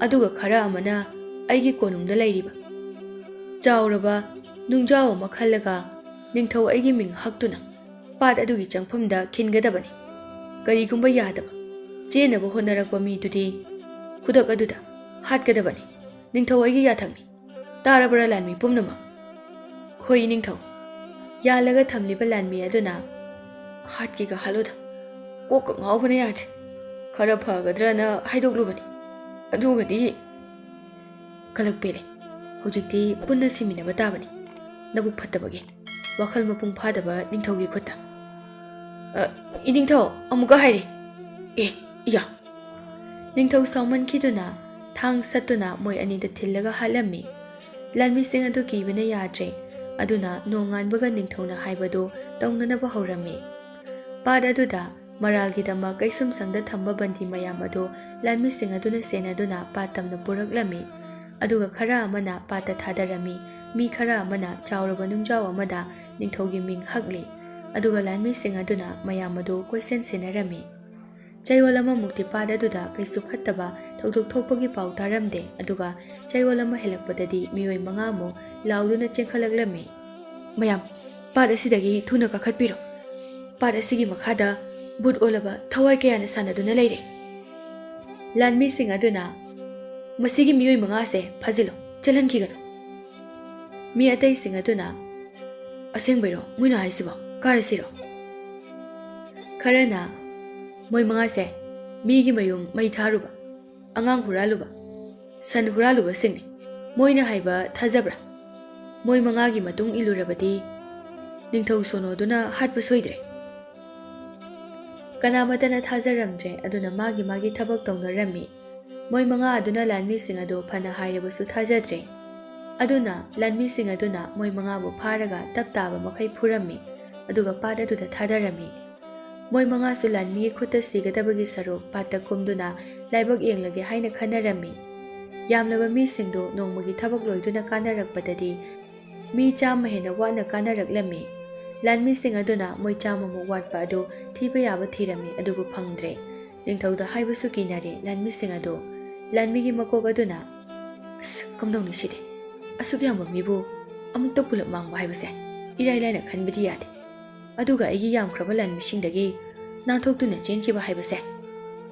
ꯑꯗꯨꯒ ꯈꯔ ꯑꯃꯅ ꯑꯩꯒꯤ ꯀꯣꯅꯨꯡꯗ ꯂꯩꯔꯤꯕ ꯆꯥꯎꯔꯕ ꯅꯨꯡꯖꯥꯎ ꯑꯃ ꯈꯜꯂꯒ ꯅꯤꯡꯊꯧ ꯑꯩꯒꯤ ꯃꯤꯡ ꯍꯛꯇꯨꯅ ꯄꯥꯠ ꯑꯗꯨꯒꯤ ꯆꯪꯐꯝꯗ ꯈꯤꯟꯒꯗꯕꯅꯤ꯫ ꯀꯔꯤꯒꯨꯝꯕ ꯌꯥꯗꯕ, ꯆꯦꯟꯅꯕ ꯍꯣꯠꯅꯔꯛꯄ ꯃꯤꯗꯨꯗꯤ ꯈꯨꯗꯛ ꯑꯗꯨꯗ ꯍꯥꯠꯀꯗꯕꯅꯤ꯫ ꯅꯤꯡꯊꯧ ꯑꯩꯒꯤ ꯌꯥꯊꯪꯅꯤ꯫ ꯇꯥꯔꯕ꯭ꯔꯥ, ꯂꯥꯟꯃꯤ ꯄꯨꯝꯅꯃꯛ?" "ꯍꯣꯏ, ꯏꯅꯤꯡꯊꯧ꯫" ꯌꯥꯜꯂꯒ ꯊꯝꯂꯤꯕ ꯂꯥꯟꯃꯤ ꯑꯗꯨꯅ, "ꯍꯥꯠꯀꯦꯒ ꯍꯥꯠꯂꯨꯗ, ꯀꯣꯛꯀ ꯉꯥꯎꯕꯅ ꯌꯥꯗ꯭ꯔꯦ꯫ ꯈꯔ ꯐꯒꯗ꯭ꯔꯅ ꯍꯥꯏꯗꯣꯛꯂꯨꯕꯅꯤ, ꯑꯗꯨꯒꯗꯤ..." ꯈꯜꯂꯛꯄꯦꯜꯂꯦ꯫ ꯍꯧꯖꯤꯛꯇꯤ ꯄꯨꯟꯅ ꯁꯤꯃꯤꯟꯅꯕ ꯇꯥꯕꯅꯤ꯫ ꯅꯕꯨꯛ ꯐꯠꯇꯕꯒꯤ ꯋꯥꯈꯜ ꯃꯄꯨꯡ ꯐꯥꯗꯕ ꯅꯤꯡꯊꯧꯒꯤ ꯈꯨꯠꯇ꯫ "ꯑ, ꯏꯅꯤꯡꯊꯧ, ꯑꯃꯨꯛꯀ ꯍꯥꯏꯔꯦ꯫ ꯑꯦ, ꯏꯌꯥ!" ꯅꯤꯡꯊꯧ ꯁꯥꯎꯃꯟꯈꯤꯗꯨꯅ ꯊꯥꯡ ꯁꯠꯇꯨꯅ ꯃꯣꯏ ꯑꯅꯤꯗ ꯊꯤꯜꯂꯒ ꯍꯥꯠꯂꯝꯃꯤ꯫ ꯂꯥꯟꯃꯤꯁꯤꯡ ꯑꯗꯨ ꯀꯤꯕꯅ ꯌꯥꯗ꯭ꯔꯦ꯫ ꯑꯗꯨꯅ ꯅꯣꯡꯉꯥꯟꯕꯒ ꯅꯤꯡꯊꯧꯅ ꯍꯥꯏꯕꯗꯨ ꯇꯧꯅꯅꯕ ꯍꯧꯔꯝꯃꯤ꯫ ꯄꯥꯠ ꯑꯗꯨꯗ ꯃꯔꯥꯜꯒꯤꯗꯃꯛ ꯀꯩꯁꯨꯝꯁꯪꯗ ꯊꯝꯕ ꯕꯟꯗꯤ ꯃꯌꯥꯝ ꯑꯗꯨ ꯂꯥꯟꯃꯤꯁꯤꯡ ꯑꯗꯨꯅ ꯁꯦꯟꯅꯗꯨꯅ ꯄꯥꯠ ꯇꯝꯅ ꯄꯨꯔꯛꯂꯝꯃꯤ꯫ ꯑꯗꯨꯒ ꯈꯔ ꯑꯃꯅ ꯄꯥꯠꯇ ꯊꯥꯗꯔꯝꯃꯤ꯫ ꯃꯤ ꯈꯔ ꯑꯃꯅ ꯆꯥꯎꯔꯕ ꯅꯨꯡꯖꯥꯎ ꯑꯃꯗ ꯅꯤꯡꯊꯧꯒꯤ ꯃꯤꯡ ꯍꯛꯂꯤ꯫ ꯑꯗꯨꯒ ꯂꯥꯟꯃꯤꯁꯤꯡ ꯑꯗꯨꯅ ꯃꯌꯥꯝ ꯑꯗꯨ ꯀꯣꯏꯁꯦꯟ ꯁꯦꯟꯅꯔꯝꯃꯤ꯫ ꯆꯌꯣꯜ ꯑꯃꯃꯨꯛꯇꯤ ꯄꯥꯠ ꯑꯗꯨꯗ ꯀꯩꯁꯨ ꯐꯠꯇꯕ ꯊꯧꯗꯣꯛ ꯊꯣꯛꯄꯒꯤ ꯄꯥꯎ ꯇꯥꯔꯝꯗꯦ꯫ ꯑꯗꯨꯒ ꯆꯌꯣꯜ ꯑꯃ ꯍꯦꯜꯂꯛꯄꯗꯗꯤ ꯃꯤꯑꯣꯏ ꯃꯉꯥꯃꯨꯛ ꯂꯥꯎꯗꯨꯅ ꯆꯦꯟꯈꯠꯂꯛꯂꯝꯃꯤ꯫ "ꯃꯌꯥꯝ, ꯄꯥꯠ ꯑꯁꯤꯗꯒꯤ ꯊꯨꯅ ꯀꯥꯈꯠꯄꯤꯔꯣ꯫ ꯄꯥꯠ ꯑꯁꯤꯒꯤ ꯃꯈꯥꯗ ꯚꯨꯠ ꯑꯣꯜꯂꯕ ꯊꯋꯥꯏ ꯀꯌꯥꯅ ꯁꯥꯟꯅꯗꯨꯅ ꯂꯩꯔꯦ꯫" ꯂꯥꯟꯃꯤꯁꯤꯡ ꯑꯗꯨꯅ, "ꯃꯁꯤꯒꯤ ꯃꯤꯑꯣꯏ ꯃꯉꯥꯁꯦ ꯐꯥꯖꯤꯜꯂꯨ, ꯆꯦꯜꯍꯟꯈꯤꯒꯅꯨ꯫" ꯃꯤ ꯑꯇꯩꯁꯤꯡ ꯑꯗꯨꯅ, "ꯑꯁꯦꯡꯕꯩꯔꯣ ꯃꯣꯏꯅ ꯍꯥꯏꯁꯤꯕꯣ? ꯀꯥꯔꯁꯤꯔꯣ?" ꯈꯔꯅ, "ꯃꯣꯏ ꯃꯉꯥꯁꯦ ꯃꯤꯒꯤ ꯃꯌꯨꯝ ꯃꯩ ꯊꯥꯔꯨꯕ, ꯑꯉꯥꯡ ꯍꯨꯔꯥꯜꯂꯨꯕ, ꯁꯟ ꯍꯨꯔꯥꯜꯂꯨꯕꯁꯤꯡꯅꯤ꯫ ꯃꯣꯏꯅ ꯍꯥꯏꯕ ꯊꯥꯖꯕ꯭ꯔꯥ? ꯃꯣꯏ ꯃꯉꯥꯒꯤ ꯃꯇꯨꯡ ꯏꯜꯂꯨꯔꯕꯗꯤ ꯅꯤꯡꯊꯧ ꯁꯣꯅꯣꯗꯨꯅ ꯍꯥꯠꯄ ꯁꯣꯏꯗ꯭ꯔꯦ꯫" ꯀꯅꯥꯃꯠꯇꯅ ꯊꯥꯖꯔꯝꯗ꯭ꯔꯦ꯫ ꯑꯗꯨꯅ ꯃꯥꯒꯤ ꯃꯥꯒꯤ ꯊꯕꯛ ꯇꯧꯅꯔꯝꯃꯤ꯫ ꯃꯣꯏ ꯃꯉꯥ ꯑꯗꯨꯅ ꯂꯥꯟꯃꯤꯁꯤꯡ ꯑꯗꯨ ꯐꯅ ꯍꯥꯏꯔꯕꯁꯨ ꯊꯥꯖꯗ꯭ꯔꯦ꯫ ꯑꯗꯨꯅ ꯂꯥꯟꯃꯤꯁꯤꯡ ꯑꯗꯨꯅ ꯃꯣꯏ ꯃꯉꯥꯕꯨ ꯐꯥꯔꯒ ꯇꯞ ꯇꯥꯕ ꯃꯈꯩ ꯐꯨꯔꯝꯃꯤ, ꯑꯗꯨꯒ ꯄꯥꯠ ꯑꯗꯨꯗ ꯊꯥꯗꯔꯝꯃꯤ꯫ ꯃꯣꯏ ꯃꯉꯥꯁꯨ ꯂꯥꯟꯃꯤꯒꯤ ꯈꯨꯠꯇ ꯁꯤꯒꯗꯕꯒꯤ ꯁꯔꯨꯛ ꯄꯥꯠꯇ ꯀꯨꯝꯗꯨꯅ ꯂꯥꯏꯕꯛ ꯌꯦꯡꯂꯒꯦ ꯍꯥꯏꯅ ꯈꯟꯅꯔꯝꯃꯤ꯫ ꯌꯥꯝꯂꯕ ꯃꯤꯁꯤꯡꯗꯨ ꯅꯣꯡꯃꯒꯤ ꯊꯕꯛ ꯂꯣꯏꯗꯨꯅ ꯀꯥꯅꯔꯛꯄꯗꯗꯤ ꯃꯤ ꯆꯥꯝꯃ ꯍꯦꯟꯅ ꯋꯥꯅ ꯀꯥꯅꯔꯛꯂꯝꯃꯤ꯫ ꯂꯥꯟꯃꯤꯁꯤꯡ ꯑꯗꯨꯅ ꯃꯣꯏ ꯆꯥꯝꯃꯃꯨꯛ ꯋꯥꯠꯄ ꯑꯗꯨ ꯊꯤꯕ ꯌꯥꯕ ꯊꯤꯔꯝꯃꯤ, ꯑꯗꯨꯕꯨ ꯐꯪꯗ꯭ꯔꯦ꯫ ꯅꯤꯡꯊꯧꯗ ꯍꯥꯏꯕꯁꯨ ꯀꯤꯅꯔꯦ ꯂꯥꯟꯃꯤꯁꯤꯡ ꯑꯗꯨ꯫ ꯂꯥꯟꯃꯤꯒꯤ ꯃꯀꯣꯛ ꯑꯗꯨꯅ, "ꯑꯁ, ꯀꯝꯗꯧꯅꯤ ꯁꯤꯗꯤ? ꯑꯁꯨꯛ ꯌꯥꯝꯕ ꯃꯤꯕꯨ ꯑꯃꯨꯛꯇ ꯄꯨꯂꯞ ꯃꯥꯡꯕ ꯍꯥꯏꯕꯁꯦ ꯏꯔꯥꯏ ꯂꯥꯏꯅ ꯈꯟꯕꯗꯤ ꯌꯥꯗꯦ꯫ ꯑꯗꯨꯒ ꯑꯩꯒꯤ ꯌꯥꯝꯈ꯭ꯔꯕ ꯂꯥꯟꯃꯤꯁꯤꯡꯗꯒꯤ ꯅꯥꯟꯊꯣꯛꯇꯨꯅ ꯆꯦꯟꯈꯤꯕ ꯍꯥꯏꯕꯁꯦ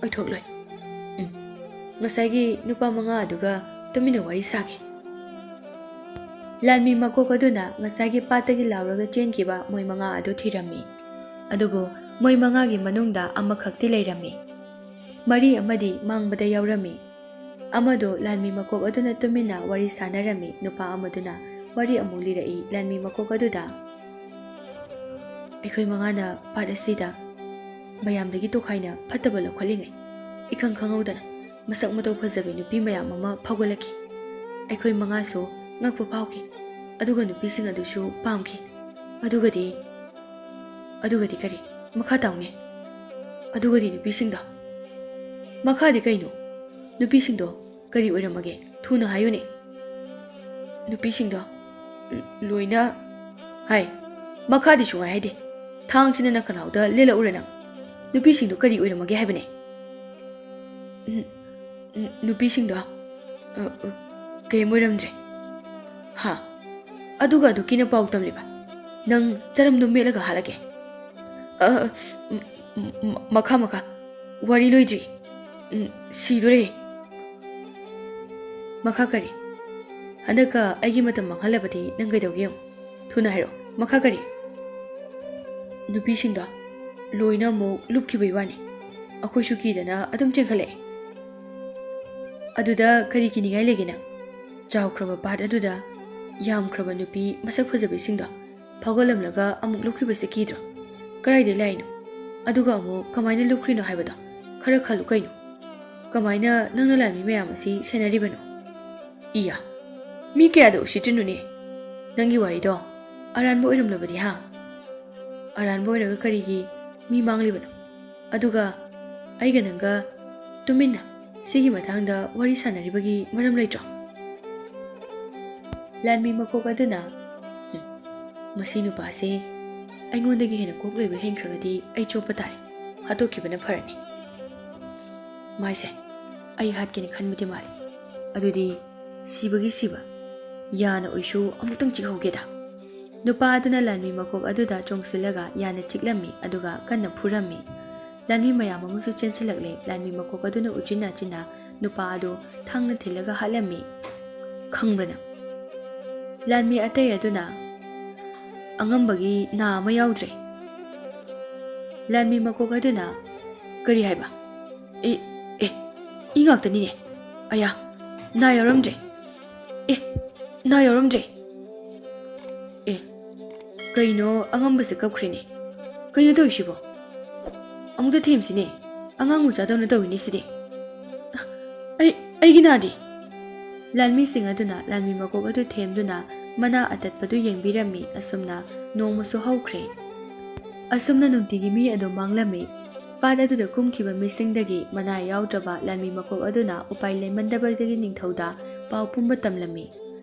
ꯑꯣꯏꯊꯣꯛꯂꯣꯏ꯫ ꯎꯝ, ꯉꯁꯥꯏꯒꯤ ꯅꯨꯄꯥ ꯃꯉꯥ ꯑꯗꯨꯒ ꯇꯨꯃꯤꯟꯅ ꯋꯥꯔꯤ ꯁꯥꯒꯦ꯫" ꯂꯥꯟꯃꯤ ꯃꯀꯣꯛ ꯑꯗꯨꯅ ꯉꯁꯥꯏꯒꯤ ꯄꯥꯠꯇꯒꯤ ꯂꯥꯎꯔꯒ ꯆꯦꯟꯈꯤꯕ ꯃꯣꯏ ꯃꯉꯥ ꯑꯗꯨ ꯊꯤꯔꯝꯃꯤ꯫ ꯑꯗꯨꯕꯨ ꯃꯣꯏ ꯃꯉꯥꯒꯤ ꯃꯅꯨꯡꯗ ꯑꯃꯈꯛꯇꯤ ꯂꯩꯔꯝꯃꯤ꯫ ꯃꯔꯤ ꯑꯃꯗꯤ ꯃꯥꯡꯕꯗ ꯌꯥꯎꯔꯝꯃꯤ꯫ ꯑꯃꯗꯣ ꯂꯥꯟꯃꯤ ꯃꯀꯣꯛ ꯑꯗꯨꯅ ꯇꯨꯃꯤꯟꯅ ꯋꯥꯔꯤ ꯁꯥꯟꯅꯔꯝꯃꯤ꯫ ꯅꯨꯄꯥ ꯑꯃꯗꯨꯅ ꯋꯥꯔꯤ ꯑꯃꯨꯛ ꯂꯤꯔꯛꯏ꯫ ꯂꯥꯟꯃꯤ ꯃꯀꯣꯛ ꯑꯗꯨꯗ, "ꯑꯩꯈꯣꯏ ꯃꯉꯥꯅ ꯄꯥꯠ ꯑꯁꯤꯗ ꯃꯌꯥꯝꯗꯒꯤ ꯇꯣꯈꯥꯏꯅ ꯐꯠꯇꯕ ꯂꯧꯈꯠꯂꯤꯉꯩ, ꯏꯈꯪ ꯈꯪꯍꯧꯗꯅ ꯃꯁꯛ ꯃꯇꯧ ꯐꯖꯕꯤ ꯅꯨꯄꯤ ꯃꯌꯥꯝ ꯑꯃ ꯐꯥꯎꯒꯠꯂꯛꯈꯤ꯫ ꯑꯩꯈꯣꯏ ꯃꯉꯥꯁꯨ ꯉꯛꯄ ꯐꯥꯎꯈꯤ꯫ ꯑꯗꯨꯒ ꯅꯨꯄꯤꯁꯤꯡ ꯑꯗꯨꯁꯨ ꯄꯥꯝꯈꯤ꯫ ꯑꯗꯨꯒꯗꯤ, ꯑꯗꯨꯒꯗꯤ ꯀꯔꯤ? ꯃꯈꯥ ꯇꯥꯎꯅꯦ꯫ ꯑꯗꯨꯒꯗꯤ ꯅꯨꯄꯤꯁꯤꯡꯗꯣ, ꯃꯈꯥꯗꯤ ꯀꯩꯅꯣ? ꯅꯨꯄꯤꯁꯤꯡꯗꯣ ꯀꯔꯤ ꯑꯣꯏꯔꯝꯃꯒꯦ? ꯊꯨꯅ ꯍꯥꯏꯌꯨꯅꯦ꯫" ꯅꯨꯄꯤꯁꯤꯡꯗꯣ ꯂꯣꯏꯅ, ꯍꯥꯏ, ꯃꯈꯥꯗꯤ ꯁꯨꯡꯍꯥꯏ ꯍꯥꯏꯗꯦ꯫ ꯊꯥꯡꯁꯤꯅ ꯅꯈꯅꯥꯎꯗ ꯂꯦꯜꯂꯛꯎꯔ ꯅꯪ? ꯅꯨꯄꯤꯁꯤꯡꯗꯣ ꯀꯔꯤ ꯑꯣꯏꯔꯝꯃꯒꯦ ꯍꯥꯏꯕꯅꯦ? ꯎꯝ, ꯎꯝ, ꯅꯨꯄꯤꯁꯤꯡꯗꯣ, ꯑ, ꯑ, ꯀꯩꯝ ꯑꯣꯏꯔꯝꯗ꯭ꯔꯦ꯫ ꯍꯥ? ꯑꯗꯨꯒ ꯑꯗꯨ ꯀꯤꯅ ꯄꯥꯎ ꯇꯝꯂꯤꯕ? ꯅꯪ ꯆꯔꯝꯗꯣ ꯃꯦꯠꯂꯒ ꯍꯥꯠꯂꯒꯦ꯫ ꯑ, ꯑ, ꯎꯝ, ꯎꯝ, ꯎꯝ, ꯃꯈꯥ, ꯃꯈꯥ꯫ ꯋꯥꯔꯤ ꯂꯣꯏꯗ꯭ꯔꯤ꯫ ꯎꯝ, ꯁꯤꯗꯣꯔꯦ꯫ ꯃꯈꯥ ꯀꯔꯤ? ꯍꯟꯗꯛꯀ ꯑꯩꯒꯤ ꯃꯇꯝ ꯃꯥꯡꯍꯜꯂꯕꯗꯤ ꯅꯪ ꯀꯩꯗꯧꯒꯦ ꯌꯦꯡꯉꯨ꯫ ꯊꯨꯅ ꯍꯥꯏꯔꯛꯑꯣ꯫ ꯃꯈꯥ ꯀꯔꯤ? ꯅꯨꯄꯤꯁꯤꯡꯗꯣ ꯂꯣꯏꯅ ꯑꯃꯨꯛ ꯂꯨꯞꯈꯤꯕꯩ ꯋꯥꯅꯤ꯫ ꯑꯩꯈꯣꯏꯁꯨ ꯀꯤꯗꯅ ꯑꯗꯨꯝ ꯆꯦꯟꯈꯠꯂꯛꯑꯦ꯫ ꯑꯗꯨꯗ ꯀꯔꯤ ꯀꯤꯅꯤꯡꯉꯥꯏ ꯂꯩꯒꯦ ꯅꯪ? ꯆꯥꯎꯈ꯭ꯔꯕ ꯄꯥꯠ ꯑꯗꯨꯗ ꯌꯥꯝꯈ꯭ꯔꯕ ꯅꯨꯄꯤ ꯃꯁꯛ ꯐꯖꯕꯤꯁꯤꯡꯗꯣ ꯐꯥꯎꯒꯠꯂꯝꯂꯒ ꯑꯃꯨꯛ ꯂꯨꯞꯈꯤꯕꯁꯦ ꯀꯤꯗ꯭ꯔꯣ? ꯀꯗꯥꯏꯗꯩ ꯂꯥꯛꯏꯅꯣ? ꯑꯗꯨꯒ ꯑꯃꯨꯛ ꯀꯃꯥꯏꯅ ꯂꯨꯞꯈ꯭ꯔꯤꯅꯣ ꯍꯥꯏꯕꯗꯣ ꯈꯔ ꯈꯜꯂꯨ ꯀꯩꯅꯣ꯫ ꯀꯃꯥꯏꯅ ꯅꯪꯅ ꯂꯥꯟꯃꯤ ꯃꯌꯥꯝ ꯑꯁꯤ ꯁꯦꯟꯅꯔꯤꯕꯅꯣ? ꯏꯌꯥ, ꯃꯤ ꯀꯌꯥꯗ ꯎꯁꯤꯠꯇ꯭ꯔꯤꯅꯣꯅꯦ? ꯅꯪꯒꯤ ꯋꯥꯔꯤꯗꯣ ꯑꯔꯥꯟꯕ ꯑꯣꯏꯔꯝꯂꯕꯗꯤ ꯍꯥ? ꯑꯔꯥꯟꯕ ꯑꯣꯏꯔꯒ ꯀꯔꯤꯒꯤ ꯃꯤ ꯃꯥꯡꯂꯤꯕꯅꯣ? ꯑꯗꯨꯒ ꯑꯩꯒ ꯅꯪꯒ ꯇꯨꯃꯤꯟꯅ ꯁꯤꯒꯤ ꯃꯇꯥꯡꯗ ꯋꯥꯔꯤ ꯁꯥꯟꯅꯔꯤꯕꯒꯤ ꯃꯔꯝ ꯂꯩꯇ꯭ꯔꯣ? ꯂꯥꯟꯃꯤ ꯃꯀꯣꯛ ꯑꯗꯨꯅ, "ꯍꯨꯝ, ꯃꯁꯤ ꯅꯨꯄꯥꯁꯦ ꯑꯩꯉꯣꯟꯗꯒꯤ ꯍꯦꯟꯅ ꯀꯣꯛ ꯂꯩꯕ ꯍꯦꯟꯈ꯭ꯔꯒꯗꯤ ꯑꯩ ꯆꯣꯞꯄ ꯇꯥꯔꯦ꯫ ꯍꯥꯠꯇꯣꯛꯈꯤꯕꯅ ꯐꯔꯅꯤ꯫ ꯃꯥꯏꯁꯦ ꯑꯩ ꯍꯥꯠꯀꯦꯅ ꯈꯟꯕꯗꯤ ꯃꯥꯜꯂꯤ꯫ ꯑꯗꯨꯗꯤ ꯁꯤꯕꯒꯤ ꯁꯤꯕ, ꯌꯥꯅ ꯑꯣꯏꯁꯨ ꯑꯃꯨꯛꯇꯪ ꯆꯤꯛꯍꯧꯒꯦꯗ꯫" ꯅꯨꯄꯥ ꯑꯗꯨꯅ ꯂꯥꯟꯃꯤ ꯃꯀꯣꯛ ꯑꯗꯨꯗ ꯆꯣꯡꯁꯤꯜꯂꯒ ꯌꯥꯅ ꯆꯤꯛꯂꯝꯃꯤ, ꯑꯗꯨꯒ ꯀꯟꯅ ꯐꯨꯔꯝꯃꯤ꯫ ꯂꯥꯟꯃꯤ ꯃꯌꯥꯝ ꯑꯃꯁꯨ ꯆꯦꯟꯁꯤꯜꯂꯛꯂꯦ꯫ ꯂꯥꯟꯃꯤ ꯃꯀꯣꯛ ꯑꯗꯨꯅ ꯎꯆꯤꯟ ꯅꯥꯆꯤꯟꯅ ꯅꯨꯄꯥ ꯑꯗꯨ ꯊꯥꯡꯅ ꯊꯤꯜꯂꯒ ꯍꯥꯠꯂꯝꯃꯤ꯫ ꯈꯪꯕ꯭ꯔ ꯅꯪ? ꯂꯥꯟꯃꯤ ꯑꯇꯩ ꯑꯗꯨꯅ ꯑꯉꯝꯕꯒꯤ ꯅꯥ ꯑꯃ ꯌꯥꯎꯗ꯭ꯔꯦ꯫ ꯂꯥꯟꯃꯤ ꯃꯀꯣꯛ ꯑꯗꯨꯅ, "ꯀꯔꯤ ꯍꯥꯏꯕ? ꯑꯦ, ꯑꯦ, ꯏ ꯉꯥꯛꯇꯅꯤꯅꯦ꯫ ꯑꯌꯥ, ꯅꯥ ꯌꯥꯎꯔꯝꯗ꯭ꯔꯦ꯫ ꯑꯦ, ꯅꯥ ꯌꯥꯎꯔꯝꯗ꯭ꯔꯦ꯫ ꯑꯦ, ꯀꯩꯅꯣ, ꯑꯉꯝꯕꯁꯦ ꯀꯞꯈ꯭ꯔꯦꯅꯦ꯫ ꯀꯩꯅꯣ ꯇꯧꯔꯤꯁꯤꯕꯣ? ꯑꯃꯨꯛꯇ ꯊꯦꯝꯁꯤꯅꯦ꯫ ꯑꯉꯥꯡ ꯃꯆꯥꯗꯧꯅ ꯇꯧꯏꯅꯦ ꯁꯤꯗꯤ꯫ ꯑꯩ, ꯑꯩꯒꯤ ꯅꯥꯗꯤ꯫ ꯂꯥꯟꯃꯤꯁꯤꯡ ꯑꯗꯨꯅ ꯂꯥꯟꯃꯤ ꯃꯀꯣꯛ ꯑꯗꯨ ꯊꯦꯝꯗꯨꯅ ꯃꯅꯥ ꯑꯇꯠꯄꯗꯨ ꯌꯦꯡꯕꯤꯔꯝꯃꯤ꯫ ꯑꯁꯨꯝꯅ ꯅꯣꯡꯃꯁꯨ ꯍꯧꯈ꯭ꯔꯦ꯫ ꯑꯁꯨꯝꯅ ꯅꯨꯡꯇꯤꯒꯤ ꯃꯤ ꯑꯗꯨꯝ ꯃꯥꯡꯂꯝꯃꯤ꯫ ꯄꯥꯠ ꯑꯗꯨꯗ ꯀꯨꯝꯈꯤꯕ ꯃꯤꯁꯤꯡꯗꯒꯤ ꯃꯅꯥ ꯌꯥꯎꯗ꯭ꯔꯕ ꯂꯥꯟꯃꯤ ꯃꯀꯣꯛ ꯑꯗꯨꯅ ꯎꯄꯥꯏ ꯂꯩꯃꯟꯗꯕꯗꯒꯤ ꯅꯤꯡꯊꯧꯗ ꯄꯥꯎ ꯄꯨꯝꯕ ꯇꯝꯂꯝꯃꯤ꯫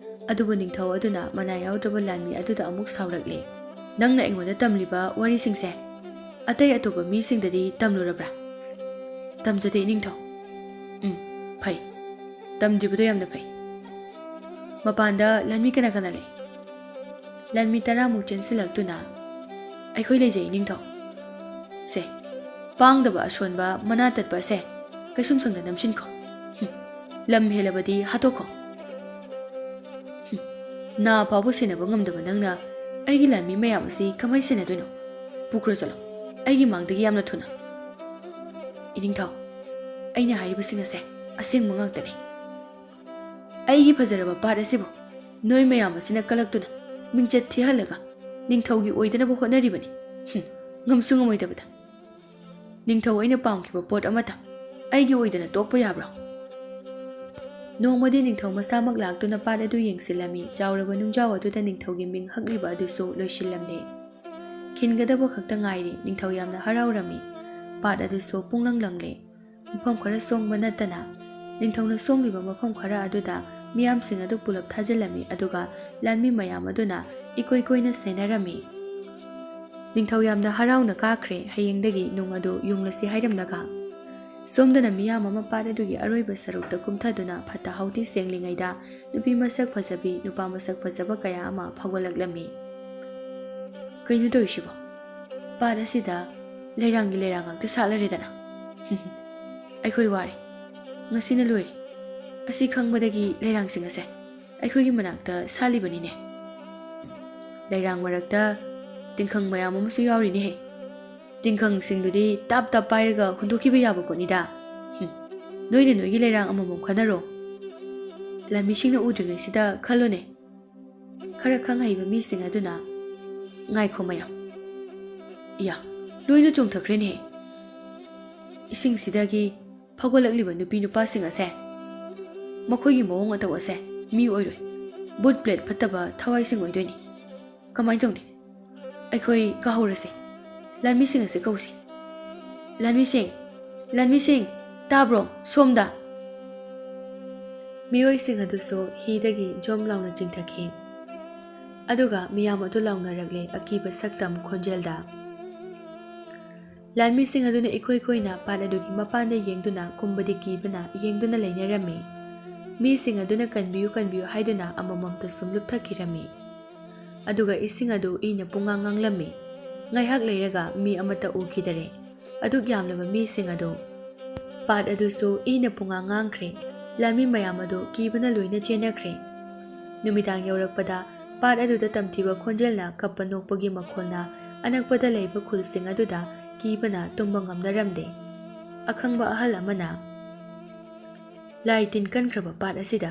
ꯑꯗꯨꯕꯨ ꯅꯤꯡꯊꯧ ꯑꯗꯨꯅ ꯃꯅꯥ ꯌꯥꯎꯗ꯭ꯔꯕ ꯂꯥꯟꯃꯤ ꯑꯗꯨꯗ ꯑꯃꯨꯛ ꯁꯥꯎꯔꯛꯂꯦ꯫ "ꯅꯪꯅ ꯑꯩꯉꯣꯟꯗ ꯇꯝꯂꯤꯕ ꯋꯥꯔꯤꯁꯤꯡꯁꯦ ꯑꯇꯩ ꯑꯇꯣꯞꯄ ꯃꯤꯁꯤꯡꯗꯗꯤ ꯇꯝꯂꯨꯔꯕ꯭ꯔꯥ?" "ꯇꯝꯖꯗꯦ, ꯏꯅꯤꯡꯊꯧ꯫" "ꯎꯝ, ꯐꯩ꯫ ꯇꯝꯗ꯭ꯔꯤꯕꯗꯣ ꯌꯥꯝꯅ ꯐꯩ꯫ ꯃꯄꯥꯟꯗ ꯂꯥꯟꯃꯤ ꯀꯅꯥ ꯀꯅꯥ ꯂꯩ?" ꯂꯥꯟꯃꯤ ꯇꯔꯥꯃꯨꯛ ꯆꯦꯟꯁꯤꯜꯂꯛꯇꯨꯅ, "ꯑꯩꯈꯣꯏ ꯂꯩꯖꯩ, ꯏꯅꯤꯡꯊꯧ꯫ ꯁꯦ, ꯄꯥꯡꯗꯕ ꯑꯁꯣꯟꯕ ꯃꯅꯥ ꯇꯠꯄ ꯑꯁꯦ ꯀꯩꯁꯨꯝꯁꯪꯗ ꯅꯝꯁꯤꯟꯈꯣ꯫ ꯍꯨꯝ, ꯂꯝ ꯍꯦꯜꯂꯕꯗꯤ ꯍꯥꯠꯇꯣꯛꯈꯣ꯫ ꯍꯨꯝ, ꯅꯥ ꯐꯥꯎꯕ ꯁꯦꯟꯅꯕ ꯉꯝꯗꯕ ꯅꯪꯅ ꯑꯩꯒꯤ ꯂꯥꯟꯃꯤ ꯃꯌꯥꯝ ꯑꯁꯤ ꯀꯃꯥꯏ ꯁꯦꯟꯅꯗꯣꯏꯅꯣ? ꯄꯨꯈ꯭ꯔꯣ ꯆꯠꯂꯣ, ꯑꯩꯒꯤ ꯃꯥꯡꯗꯒꯤ ꯌꯥꯝꯅ ꯊꯨꯅ꯫ ꯏꯅꯤꯡꯊꯧ, ꯑꯩꯅ ꯍꯥꯏꯔꯤꯕꯁꯤꯡ ꯑꯁꯦ ꯑꯁꯦꯡꯕ ꯉꯥꯛꯇꯅꯤ꯫ ꯑꯩꯒꯤ ꯐꯖꯔꯕ ꯄꯥꯠ ꯑꯁꯤꯕꯨ ꯅꯣꯏ ꯃꯌꯥꯝ ꯑꯁꯤꯅ ꯀꯂꯛꯇꯨꯅ ꯃꯤꯡꯆꯠ ꯊꯤꯍꯜꯂꯒ ꯅꯤꯡꯊꯧꯒꯤ ꯑꯣꯏꯗꯅꯕ ꯍꯣꯠꯅꯔꯤꯕꯅꯤ꯫ ꯍꯨꯝ, ꯉꯝꯁꯨ ꯉꯝꯃꯣꯏꯗꯕꯗ꯫ ꯅꯤꯡꯊꯧ ꯑꯩꯅ ꯄꯥꯝꯈꯤꯕ ꯄꯣꯠ ꯑꯃꯠꯇ ꯑꯩꯒꯤ ꯑꯣꯏꯗꯅ ꯇꯣꯛꯄ ꯌꯥꯕ꯭ꯔꯣ?" ꯅꯣꯡꯃꯗꯤ ꯅꯤꯡꯊꯧ ꯃꯁꯥꯃꯛ ꯂꯥꯛꯇꯨꯅ ꯄꯥꯠ ꯑꯗꯨ ꯌꯦꯡꯁꯤꯜꯂꯝꯃꯤ꯫ ꯆꯥꯎꯔꯕ ꯅꯨꯡꯖꯥꯎ ꯑꯗꯨꯗ ꯅꯤꯡꯊꯧꯒꯤ ꯃꯤꯡ ꯍꯛꯂꯤꯕ ꯑꯗꯨꯁꯨ ꯂꯣꯏꯁꯤꯜꯂꯝꯂꯦ꯫ ꯈꯤꯟꯒꯗꯕ ꯈꯛꯇ ꯉꯥꯏꯔꯤ꯫ ꯅꯤꯡꯊꯧ ꯌꯥꯝꯅ ꯍꯔꯥꯎꯔꯝꯃꯤ꯫ ꯄꯥꯠ ꯑꯗꯨꯁꯨ ꯄꯨꯡꯂꯪ ꯂꯪꯂꯦ꯫ ꯃꯐꯝ ꯈꯔ ꯁꯣꯡꯕ ꯅꯠꯇꯅ ꯅꯤꯡꯊꯧꯅ ꯁꯣꯡꯂꯤꯕ ꯃꯐꯝ ꯈꯔ ꯑꯗꯨꯗ ꯃꯤꯌꯥꯝꯁꯤꯡ ꯑꯗꯨ ꯄꯨꯂꯞ ꯊꯥꯖꯤꯜꯂꯝꯃꯤ, ꯑꯗꯨꯒ ꯂꯥꯟꯃꯤ ꯃꯌꯥꯝ ꯑꯗꯨꯅ ꯏꯀꯣꯏ ꯀꯣꯏꯅ ꯁꯦꯟꯅꯔꯝꯃꯤ꯫ ꯅꯤꯡꯊꯧ ꯌꯥꯝꯅ ꯍꯔꯥꯎꯅ ꯀꯥꯈ꯭ꯔꯦ꯫ ꯍꯌꯦꯡꯗꯒꯤ ꯅꯨꯡ ꯑꯗꯨ ꯌꯨꯡꯂꯁꯤ ꯍꯥꯏꯔꯝꯂꯒ, ꯁꯣꯝꯗꯅ ꯃꯤꯌꯥꯝ ꯑꯃ ꯄꯥꯠ ꯑꯗꯨꯒꯤ ꯑꯔꯣꯏꯕ ꯁꯔꯨꯛꯇ ꯀꯨꯝꯊꯗꯨꯅ ꯐꯠꯇ ꯍꯥꯎꯗꯤ ꯁꯦꯡꯂꯤꯉꯩꯗ ꯅꯨꯄꯤ ꯃꯁꯛ ꯐꯖꯕꯤ, ꯅꯨꯄꯥ ꯃꯁꯛ ꯐꯖꯕ ꯀꯌꯥ ꯑꯃ ꯐꯥꯎꯒꯠꯂꯛꯂꯝꯃꯤ꯫ "ꯀꯩꯅꯣ ꯇꯧꯔꯤꯁꯤꯕꯣ? ꯄꯥꯠ ꯑꯁꯤꯗ ꯂꯩꯔꯥꯡꯒꯤ ꯂꯩꯔꯥꯡ ꯉꯥꯛꯇ ꯁꯥꯠꯂꯔꯦꯗꯅ꯫ ꯑꯩꯈꯣꯏ ꯋꯥꯔꯦ꯫ ꯉꯁꯤꯅ ꯂꯣꯏꯔꯦ꯫ ꯑꯁꯤ ꯈꯪꯕꯗꯒꯤ ꯂꯩꯔꯥꯡꯁꯤꯡ ꯑꯁꯦ ꯑꯩꯈꯣꯏꯒꯤ ꯃꯅꯥꯛꯇ ꯁꯥꯠꯂꯤꯕꯅꯤꯅꯦ꯫ ꯂꯩꯔꯥꯡ ꯃꯔꯛꯇ ꯇꯤꯡꯈꯪ ꯃꯌꯥꯝ ꯑꯃꯁꯨ ꯌꯥꯎꯔꯤꯅꯦꯍꯦ꯫ ꯇꯤꯡꯈꯪꯁꯤꯡꯗꯨꯗꯤ ꯇꯥꯞ ꯇꯥꯞ ꯄꯥꯏꯔꯒ ꯍꯨꯟꯗꯣꯛꯈꯤꯕ ꯌꯥꯕ ꯄꯣꯠꯅꯤꯗ꯫" ꯍꯨꯝ꯫ ꯅꯣꯏꯅ ꯅꯣꯏꯒꯤ ꯂꯩꯔꯥꯡ ꯑꯃꯃꯝ ꯈꯟꯅꯔꯣ꯫ ꯂꯥꯟꯃꯤꯁꯤꯡꯅ ꯎꯗ꯭ꯔꯤꯉꯩꯁꯤꯗ ꯈꯜꯂꯨꯅꯦ꯫ ꯈꯔ ꯈꯪ ꯍꯩꯕ ꯃꯤꯁꯤꯡ ꯑꯗꯨꯅ, "ꯉꯥꯏꯈꯣ ꯃꯌꯥꯝ꯫ ꯏꯌꯥ, ꯂꯣꯏꯅ ꯆꯣꯡꯊꯈ꯭ꯔꯦꯅꯦ꯫ ꯏꯁꯤꯡꯁꯤꯗꯒꯤ ꯐꯥꯎꯒꯠꯂꯛꯂꯤꯕ ꯅꯨꯄꯤ ꯅꯨꯄꯥꯁꯤꯡ ꯑꯁꯦ, ꯃꯈꯣꯏꯒꯤ ꯃꯑꯣꯡ ꯃꯇꯧ ꯑꯁꯦ ꯃꯤ ꯑꯣꯏꯔꯣꯏ, ꯕꯨꯠ ꯄ꯭ꯂꯦꯠ ꯐꯠꯇꯕ ꯊꯋꯥꯏꯁꯤꯡ ꯑꯣꯏꯗꯣꯏꯅꯤ꯫ ꯀꯃꯥꯏꯅ ꯇꯧꯅꯤ? ꯑꯩꯈꯣꯏ ꯀꯥꯍꯧꯔꯁꯦ꯫ ꯂꯥꯟꯃꯤꯁꯤꯡ ꯑꯁꯤ ꯀꯧꯁꯤ꯫ ꯂꯥꯟꯃꯤꯁꯤꯡ! ꯂꯥꯟꯃꯤꯁꯤꯡ! ꯇꯥꯕ꯭ꯔꯣ? ꯁꯣꯝꯗ!" ꯃꯤꯑꯣꯏꯁꯤꯡ ꯑꯗꯨꯁꯨ ꯍꯤꯗꯒꯤ ꯖꯣꯝ ꯂꯥꯎꯅ ꯆꯤꯡꯊꯈꯤ꯫ ꯑꯗꯨꯒ ꯃꯤꯌꯥꯝ ꯑꯗꯨ ꯂꯥꯎꯅꯔꯛꯂꯦ ꯑꯀꯤꯕ ꯁꯛꯇꯝ ꯈꯣꯟꯖꯦꯜꯗ꯫ ꯂꯥꯟꯃꯤꯁꯤꯡ ꯑꯗꯨꯅ ꯏꯀꯣꯏ ꯀꯣꯏꯅ ꯄꯥꯠ ꯑꯗꯨꯒꯤ ꯃꯄꯥꯟꯗ ꯌꯦꯡꯗꯨꯅ ꯀꯨꯝꯕꯗꯤ ꯀꯤꯕꯅ ꯌꯦꯡꯗꯨꯅ ꯂꯩꯅꯔꯝꯃꯤ꯫ ꯃꯤꯁꯤꯡ ꯑꯗꯨꯅ "ꯀꯟꯕꯤꯌꯨ, ꯀꯟꯕꯤꯌꯨ" ꯍꯥꯏꯗꯨꯅ ꯑꯃꯃꯝꯇ ꯁꯨꯝ ꯂꯨꯞꯊꯈꯤꯔꯝꯃꯤ꯫ ꯑꯗꯨꯒ ꯏꯁꯤꯡ ꯑꯗꯨ ꯏꯅ ꯄꯨꯡꯉꯥꯡ ꯉꯥꯡꯂꯝꯃꯤ꯫ ꯉꯥꯏꯍꯥꯛ ꯂꯩꯔꯒ ꯃꯤ ꯑꯃꯠꯇ ꯎꯈꯤꯗꯔꯦ꯫ ꯑꯗꯨꯛ ꯌꯥꯝꯂꯕ ꯃꯤꯁꯤꯡ ꯑꯗꯨ꯫ ꯄꯥꯠ ꯑꯗꯨꯁꯨ ꯏꯅ ꯄꯨꯡꯉꯥꯡ ꯉꯥꯡꯈ꯭ꯔꯦ꯫ ꯂꯥꯟꯃꯤ ꯃꯌꯥꯝ ꯑꯗꯨ ꯀꯤꯕꯅ ꯂꯣꯏꯅ ꯆꯦꯟꯅꯈ꯭ꯔꯦ꯫ ꯅꯨꯃꯤꯗꯥꯡ ꯌꯧꯔꯛꯄꯗ ꯄꯥꯠ ꯑꯗꯨꯗ ꯇꯝꯊꯤꯕ ꯈꯣꯟꯖꯦꯜꯅ ꯀꯞꯄ ꯅꯣꯛꯄꯒꯤ ꯃꯈꯣꯜꯅ ꯑꯅꯛꯄꯗ ꯂꯩꯕ ꯈꯨꯜꯁꯤꯡ ꯑꯗꯨꯗ ꯀꯤꯕꯅ ꯇꯨꯝꯕ ꯉꯝꯅꯔꯝꯗꯦ꯫ ꯑꯈꯪꯕ ꯑꯍꯜ ꯑꯃꯅ, "ꯂꯥꯏ ꯇꯤꯟ ꯀꯟꯈ꯭ꯔꯕ ꯄꯥꯠ ꯑꯁꯤꯗ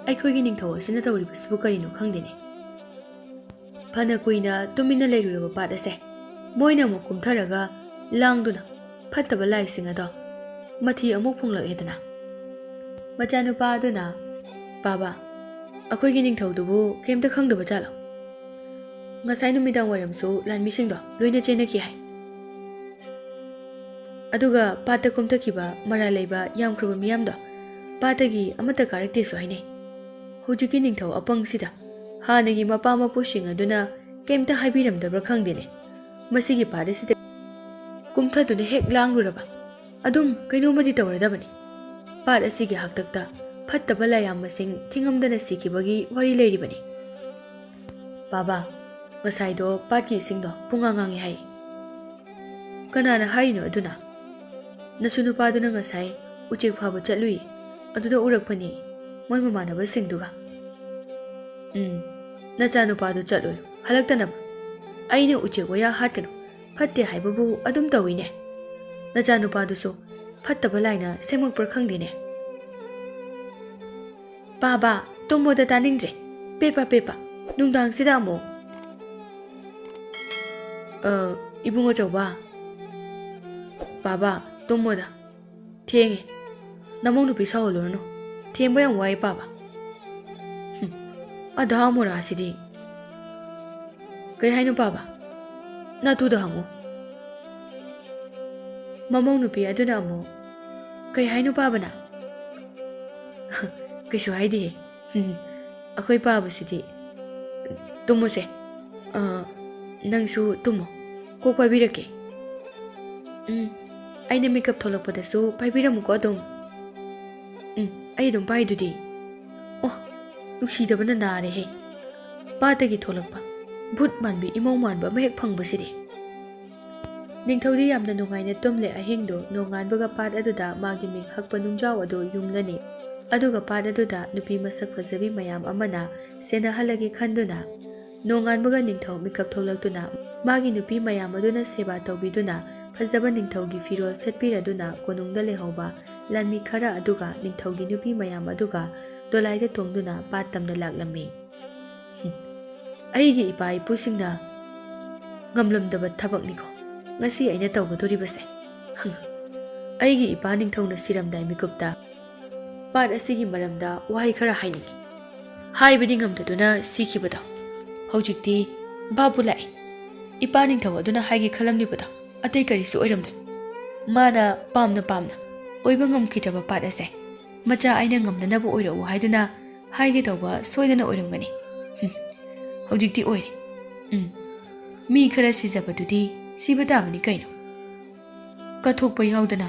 ꯑꯩꯈꯣꯏꯒꯤ ꯅꯤꯡꯊꯧ ꯑꯁꯤꯅ ꯇꯧꯔꯤꯕꯁꯤꯕꯨ ꯀꯔꯤꯅꯣ ꯈꯪꯗꯦꯅꯦ꯫ ꯐꯅ ꯀꯨꯏꯅ ꯇꯨꯃꯤꯟꯅ ꯂꯩꯔꯨꯔꯕ ꯄꯥꯠ ꯑꯁꯦ ꯃꯣꯏꯅ ꯑꯃꯨꯛ ꯀꯨꯝꯊꯔꯒ ꯂꯥꯡꯗꯨꯅ ꯐꯠꯇꯕ ꯂꯥꯏꯁꯤꯡ ꯑꯗꯣ ꯃꯊꯤ ꯑꯃꯨꯛ ꯐꯣꯡꯂꯛꯑꯦꯗꯅ꯫" ꯃꯆꯥꯅꯨꯄꯥ ꯑꯗꯨꯅ, "ꯕꯥꯕꯥ, ꯑꯩꯈꯣꯏꯒꯤ ꯅꯤꯡꯊꯧꯗꯨꯕꯨ ꯀꯩꯝꯇ ꯈꯪꯗꯕ ꯖꯥꯠꯂꯣ? ꯉꯁꯥꯏ ꯅꯨꯃꯤꯗꯥꯡ ꯋꯥꯏꯔꯝꯁꯨ ꯂꯥꯟꯃꯤꯁꯤꯡꯗꯣ ꯂꯣꯏꯅ ꯆꯦꯟꯅꯈꯤ ꯍꯥꯏ꯫ ꯑꯗꯨꯒ ꯄꯥꯠꯇ ꯀꯨꯝꯊꯈꯤꯕ ꯃꯔꯥꯜ ꯂꯩꯕ ꯌꯥꯝꯈ꯭ꯔꯕ ꯃꯤꯌꯥꯝꯗꯣ ꯄꯥꯠꯇꯒꯤ ꯑꯃꯠꯇ ꯀꯥꯔꯛꯇꯦꯁꯨ ꯍꯥꯏꯅꯩ꯫ ꯍꯧꯖꯤꯛꯀꯤ ꯅꯤꯡꯊꯧ ꯑꯄꯪꯁꯤꯗ ꯍꯥꯟꯅꯒꯤ ꯃꯄꯥ ꯃꯄꯨꯁꯤꯡ ꯑꯗꯨꯅ ꯀꯩꯝꯇ ꯍꯥꯏꯕꯤꯔꯝꯗꯕ꯭ꯔꯥ ꯈꯪꯗꯦꯅꯦ꯫ ꯃꯁꯤꯒꯤ ꯄꯥꯠ ꯑꯁꯤꯗ ꯀꯨꯝꯊꯗꯨꯅ ꯍꯦꯛ ꯂꯥꯡꯂꯨꯔꯕ ꯑꯗꯨꯝ ꯀꯩꯅꯣꯝꯃꯗꯤ ꯇꯧꯔꯗꯕꯅꯤ꯫ ꯄꯥꯠ ꯑꯁꯤꯒꯤ ꯍꯥꯛꯇꯛꯇ ꯐꯠꯇꯕ ꯂꯥꯏꯌꯥꯝꯕꯁꯤꯡ ꯊꯤꯉꯝꯗꯅ ꯁꯤꯈꯤꯕꯒꯤ ꯋꯥꯔꯤ ꯂꯩꯔꯤꯕꯅꯤ꯫ ꯕꯥꯕꯥ, ꯉꯁꯥꯏꯗꯣ ꯄꯥꯠꯀꯤ ꯏꯁꯤꯡꯗꯣ ꯄꯨꯡꯉꯥꯡ ꯉꯥꯡꯉꯤ ꯍꯥꯏ꯫" "ꯀꯅꯥꯅ ꯍꯥꯏꯔꯤꯅꯣ ꯑꯗꯨꯅ?" "ꯅꯁꯨ ꯅꯨꯄꯥꯗꯨꯅ ꯉꯁꯥꯏ ꯎꯆꯦꯛ ꯐꯥꯕ ꯆꯠꯂꯨꯏ, ꯑꯗꯨꯗ ꯎꯔꯛꯄꯅꯤ, ꯃꯣꯏ ꯃꯃꯥꯟꯅꯕꯁꯤꯡꯗꯨꯒ꯫" "ꯎꯝ, ꯅꯆꯥꯅꯨꯄꯥꯗꯨ ꯆꯠꯂꯨ, ꯍꯜꯂꯛꯇꯅꯕ꯫ ꯑꯩꯅ ꯎꯆꯦꯛ ꯋꯥꯌꯥ ꯍꯥꯠꯀꯅꯨ, ꯐꯠꯇꯦ ꯍꯥꯏꯕꯕꯨ ꯑꯗꯨꯝ ꯇꯧꯏꯅꯦ꯫ ꯅꯆꯥꯅꯨꯄꯥꯗꯨꯁꯨ ꯐꯠꯇꯕ ꯂꯥꯏꯅ ꯁꯦꯝꯃꯛꯄ꯭ꯔꯥ ꯈꯪꯗꯦꯅꯦ꯫ ꯄꯥꯕ, ꯇꯨꯝꯃꯣꯗ, ꯇꯥꯅꯤꯡꯗ꯭ꯔꯦ꯫ ꯄꯦꯄꯥ, ꯄꯦꯄꯥ, ꯅꯨꯡꯗꯥꯡꯁꯤꯗ ꯑꯃꯨꯛ꯫ ꯑ, ꯏꯕꯨꯡ ꯑꯆꯧꯕ꯫ ꯄꯥꯕ, ꯇꯨꯝꯃꯣꯗ꯫ ꯊꯦꯡꯉꯦ꯫ ꯅꯃꯧ ꯅꯨꯄꯤ ꯁꯥꯎꯍꯜꯂꯨꯔꯅꯨ꯫ ꯊꯦꯝꯕ ꯌꯥꯝ ꯋꯥꯏ ꯄꯥꯕ꯫ ꯍꯨꯝ, ꯑꯙꯥ ꯃꯣꯔꯥꯁꯤꯗꯤ꯫ ꯀꯩ ꯍꯥꯏꯅꯣ ꯄꯥꯕ? ꯅꯥꯇꯨꯗ ꯍꯪꯉꯨ꯫ ꯃꯃꯧ ꯅꯨꯄꯤ ꯑꯗꯨꯅ ꯑꯃꯨꯛ, "ꯀꯩ ꯍꯥꯏꯅꯣ ꯄꯥꯕꯅ?" "ꯀꯩꯁꯨ ꯍꯥꯏꯗꯦꯍꯦ꯫ ꯍꯨꯝ, ꯑꯩꯈꯣꯏ ꯄꯥꯕꯁꯤꯗꯤ꯫ ꯇꯨꯝꯃꯨꯁꯦ꯫ ꯑ, ꯅꯪꯁꯨ ꯇꯨꯝꯃꯣ꯫ ꯀꯣꯛ ꯄꯥꯏꯕꯤꯔꯛꯀꯦ꯫ ꯎꯝ, ꯑꯩꯅ ꯃꯤꯀꯞ ꯊꯣꯛꯂꯛꯄꯗꯁꯨ ꯄꯥꯏꯕꯤꯔꯝꯃꯨꯀꯣ ꯑꯗꯨꯝ꯫ ꯎꯝ, ꯑꯩ ꯑꯗꯨꯝ ꯄꯥꯏꯗꯨꯗꯤ꯫ ꯑꯣ, ꯅꯨꯡꯁꯤꯗꯕꯅ ꯅꯥꯔꯦꯍꯦ꯫ ꯄꯥꯠꯇꯒꯤ ꯊꯣꯛꯂꯛꯄ ꯚꯨꯠ ꯃꯥꯟꯕꯤ ꯏꯃꯧ ꯃꯥꯟꯕ ꯑꯃ ꯍꯦꯛ ꯐꯪꯕꯁꯤꯗꯤ꯫ ꯅꯤꯡꯊꯧꯗꯤ ꯌꯥꯝꯅ ꯅꯨꯡꯉꯥꯏꯅ ꯇꯨꯝꯂꯦ ꯑꯍꯤꯡꯗꯨ꯫ ꯅꯣꯡꯉꯥꯟꯕꯒ ꯄꯥꯠ ꯑꯗꯨꯗ ꯃꯥꯒꯤ ꯃꯤꯡ ꯍꯛꯄ ꯅꯨꯡꯖꯥꯎ ꯑꯗꯨ ꯌꯨꯡꯂꯅꯤ꯫ ꯑꯗꯨꯒ ꯄꯥꯠ ꯑꯗꯨꯗ ꯅꯨꯄꯤ ꯃꯁꯛ ꯐꯖꯕꯤ ꯃꯌꯥꯝ ꯑꯃꯅ ꯁꯦꯟꯅꯍꯜꯂꯒꯦ ꯈꯟꯗꯨꯅ, ꯅꯣꯡꯉꯥꯟꯕꯒ ꯅꯤꯡꯊꯧ ꯃꯤꯀꯞ ꯊꯣꯛꯂꯛꯇꯨꯅ, ꯃꯥꯒꯤ ꯅꯨꯄꯤ ꯃꯌꯥꯝ ꯑꯗꯨꯅ ꯁꯦꯕꯥ ꯇꯧꯕꯤꯗꯨꯅ, ꯐꯖꯕ ꯅꯤꯡꯊꯧꯒꯤ ꯐꯤꯔꯣꯜ ꯁꯦꯠꯄꯤꯔꯗꯨꯅ, ꯀꯣꯅꯨꯡꯗ ꯂꯩꯍꯧꯕ ꯂꯥꯟꯃꯤ ꯈꯔ ꯑꯗꯨꯒ ꯅꯤꯡꯊꯧꯒꯤ ꯅꯨꯄꯤ ꯃꯌꯥꯝ ꯑꯗꯨꯒ ꯗꯣꯂꯥꯏꯗ ꯇꯣꯡꯗꯨꯅ ꯄꯥꯠ ꯇꯝꯅ ꯂꯥꯛꯂꯝꯃꯤ꯫ ꯍꯨꯝ, ꯑꯩꯒꯤ ꯏꯄꯥ ꯏꯄꯨꯁꯤꯡꯅ ꯉꯝꯂꯝꯗꯕ ꯊꯕꯛꯅꯤꯀꯣ ꯉꯁꯤ ꯑꯩꯅ ꯇꯧꯒꯗꯧꯔꯤꯕꯁꯦ꯫ ꯍꯨꯝ, ꯑꯩꯒꯤ ꯏꯄꯥ ꯅꯤꯡꯊꯧꯅ ꯁꯤꯔꯝꯗꯥꯏ ꯃꯤꯀꯨꯞꯇ ꯄꯥꯠ ꯑꯁꯤꯒꯤ ꯃꯔꯝꯗ ꯋꯥꯍꯩ ꯈꯔ ꯍꯥꯏꯅꯤꯡꯉꯤ꯫ ꯍꯥꯏꯕꯗꯤ ꯉꯝꯗꯗꯨꯅ ꯁꯤꯈꯤꯕꯗꯣ꯫ ꯍꯧꯖꯤꯛꯇꯤ ꯚꯥꯞꯄꯨ ꯂꯥꯛꯑꯦ꯫ ꯏꯄꯥ ꯅꯤꯡꯊꯧ ꯑꯗꯨꯅ ꯍꯥꯏꯒꯦ ꯈꯜꯂꯝꯂꯤꯕꯗꯣ ꯑꯇꯩ ꯀꯔꯤꯁꯨ ꯑꯣꯏꯔꯝꯂꯣꯏ꯫ ꯃꯥꯅ ꯄꯥꯝꯅ ꯄꯥꯝꯅ ꯑꯣꯏꯕ ꯉꯝꯈꯤꯗ꯭ꯔꯕ ꯄꯥꯠ ꯑꯁꯦ ꯃꯆꯥ ꯑꯩꯅ ꯉꯝꯅꯅꯕ ꯑꯣꯏꯔꯛꯎ ꯍꯥꯏꯗꯨꯅ ꯍꯥꯏꯒꯦ ꯇꯧꯕ ꯁꯣꯏꯗꯅ ꯑꯣꯏꯔꯝꯒꯅꯤ꯫ ꯍꯨꯝ, ꯍꯧꯖꯤꯛꯇꯤ ꯑꯣꯏꯔꯦ꯫ ꯎꯝ, ꯃꯤ ꯈꯔ ꯁꯤꯖꯕꯗꯨꯗꯤ ꯁꯤꯕ ꯇꯥꯕꯅꯤ ꯀꯩꯅꯣ꯫ ꯀꯠꯊꯣꯛꯄ ꯌꯥꯎꯗꯅ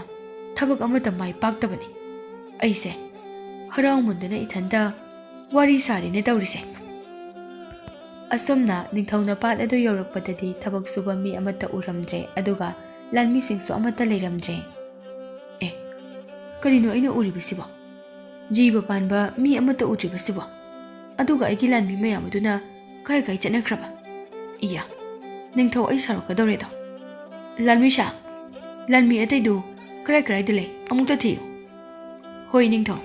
ꯊꯕꯛ ꯑꯃꯠꯇ ꯃꯥꯏ ꯄꯥꯛꯇꯕꯅꯤ꯫ ꯑꯩꯁꯦ ꯍꯔꯥꯎꯃꯟꯗꯅ ꯏꯊꯟꯇ ꯋꯥꯔꯤ ꯁꯥꯔꯤꯅꯦ ꯇꯧꯔꯤꯁꯦ꯫ ꯑꯁꯨꯝꯅ ꯅꯤꯡꯊꯧꯅ ꯄꯥꯠ ꯑꯗꯨ ꯌꯧꯔꯛꯄꯗꯗꯤ ꯊꯕꯛ ꯁꯨꯕ ꯃꯤ ꯑꯃꯠꯇ ꯎꯔꯝꯗ꯭ꯔꯦ, ꯑꯗꯨꯒ ꯂꯥꯟꯃꯤꯁꯤꯡꯁꯨ ꯑꯃꯠꯇ ꯂꯩꯔꯝꯗ꯭ꯔꯦ꯫ ꯑꯦ, ꯀꯔꯤꯅꯣ ꯑꯩꯅ ꯎꯔꯤꯕꯁꯤꯕꯣ? ꯖꯤꯕ ꯄꯥꯟꯕ ꯃꯤ ꯑꯃꯠꯇ ꯎꯗ꯭ꯔꯤꯕꯁꯤꯕꯣ? ꯑꯗꯨꯒ ꯑꯩꯒꯤ ꯂꯥꯟꯃꯤ ꯃꯌꯥꯝ ꯑꯗꯨꯅ ꯀꯥꯏ ꯀꯥꯏ ꯆꯠꯅꯈ꯭ꯔꯕ? ꯏꯌꯥ, ꯅꯤꯡꯊꯧ ꯑꯩ ꯁꯥꯎꯔꯛꯀꯗꯧꯔꯦꯗꯣ꯫ ꯂꯥꯟꯃꯤꯁꯥ, ꯂꯥꯟꯃꯤ ꯑꯇꯩꯗꯨ ꯀꯔꯥꯏ ꯀꯔꯥꯏꯗ ꯂꯩ? ꯑꯃꯨꯛꯇ ꯊꯤꯌꯨ꯫ ꯍꯣꯏ, ꯅꯤꯡꯊꯧ꯫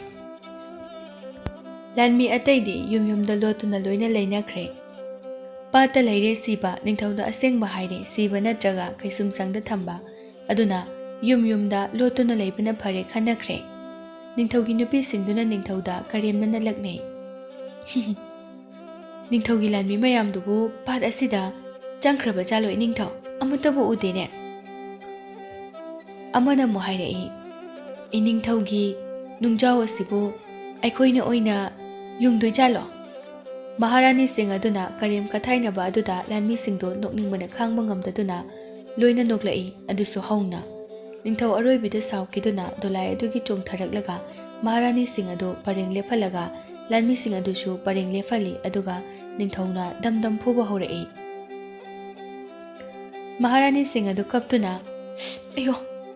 ꯂꯥꯟꯃꯤ ꯑꯇꯩꯗꯤ ꯌꯨꯝ ꯌꯨꯝꯗ ꯂꯣꯠꯇꯨꯅ ꯂꯣꯏꯅ ꯂꯩꯅꯈ꯭ꯔꯦ꯫ ꯄꯥꯠꯇ ꯂꯩꯔꯦ ꯁꯤꯕ, ꯅꯤꯡꯊꯧꯗ ꯑꯁꯦꯡꯕ ꯍꯥꯏꯔꯦ, ꯁꯤꯕ ꯅꯠꯇ꯭ꯔꯒ ꯈꯩꯁꯨꯝꯁꯪꯗ ꯊꯝꯕ꯫ ꯑꯗꯨꯅ ꯌꯨꯝ ꯌꯨꯝꯗ ꯂꯣꯠꯇꯨꯅ ꯂꯩꯕꯅ ꯐꯔꯦ ꯈꯟꯅꯈ꯭ꯔꯦ꯫ ꯅꯤꯡꯊꯧꯒꯤ ꯅꯨꯄꯤꯁꯤꯡꯗꯨꯅ ꯅꯤꯡꯊꯧꯗ ꯀꯔꯦꯝꯅ ꯅꯂꯛꯅꯩ꯫ "ꯅꯤꯡꯊꯧꯒꯤ ꯂꯥꯟꯃꯤ ꯃꯌꯥꯝꯗꯨꯕꯨ ꯄꯥꯠ ꯑꯁꯤꯗ ꯆꯪꯈ꯭ꯔꯕ ꯖꯥꯠꯂꯣ, ꯏꯅꯤꯡꯊꯧ? ꯑꯃꯠꯇꯕꯨ ꯎꯗꯦꯅꯦ?" ꯑꯃꯅ ꯑꯃꯨꯛ ꯍꯥꯏꯔꯛꯏ, "ꯏꯅꯤꯡꯊꯧꯒꯤ ꯅꯨꯡꯖꯥꯎ ꯑꯁꯤꯕꯨ ꯑꯩꯈꯣꯏꯅ ꯑꯣꯏꯅ ꯌꯨꯡꯗꯣꯏ ꯖꯥꯠꯂꯣ?" ꯃꯍꯥꯔꯥꯅꯤꯁꯤꯡ ꯑꯗꯨꯅ ꯀꯔꯦꯝ ꯀꯊꯥꯏꯅꯕ ꯑꯗꯨꯗ ꯂꯥꯟꯃꯤꯁꯤꯡꯗꯨ ꯅꯣꯛꯅꯤꯡꯕꯅ ꯈꯥꯡꯕ ꯉꯝꯗꯗꯨꯅ ꯂꯣꯏꯅ ꯅꯣꯛꯂꯛꯏ, ꯑꯗꯨꯁꯨ ꯍꯧꯅ꯫ ꯅꯤꯡꯊꯧ ꯑꯔꯣꯏꯕꯤꯗ ꯁꯥꯎꯈꯤꯗꯨꯅ ꯗꯣꯂꯥꯏ ꯑꯗꯨꯒꯤ ꯆꯣꯡꯊꯔꯛꯂꯒ ꯃꯍꯥꯔꯥꯅꯤꯁꯤꯡ ꯑꯗꯨ ꯄꯔꯦꯡ ꯂꯦꯞꯍꯜꯂꯒ ꯂꯥꯟꯃꯤꯁꯤꯡ ꯑꯗꯨꯁꯨ ꯄꯔꯦꯡ ꯂꯦꯞꯍꯜꯂꯤ, ꯑꯗꯨꯒ ꯅꯤꯡꯊꯧꯅ ꯗꯝ ꯗꯝ ꯐꯨꯕ ꯍꯧꯔꯛꯏ꯫ ꯃꯍꯥꯔꯥꯅꯤꯁꯤꯡ ꯑꯗꯨ ꯀꯞꯇꯨꯅ, "ꯑꯌꯣ,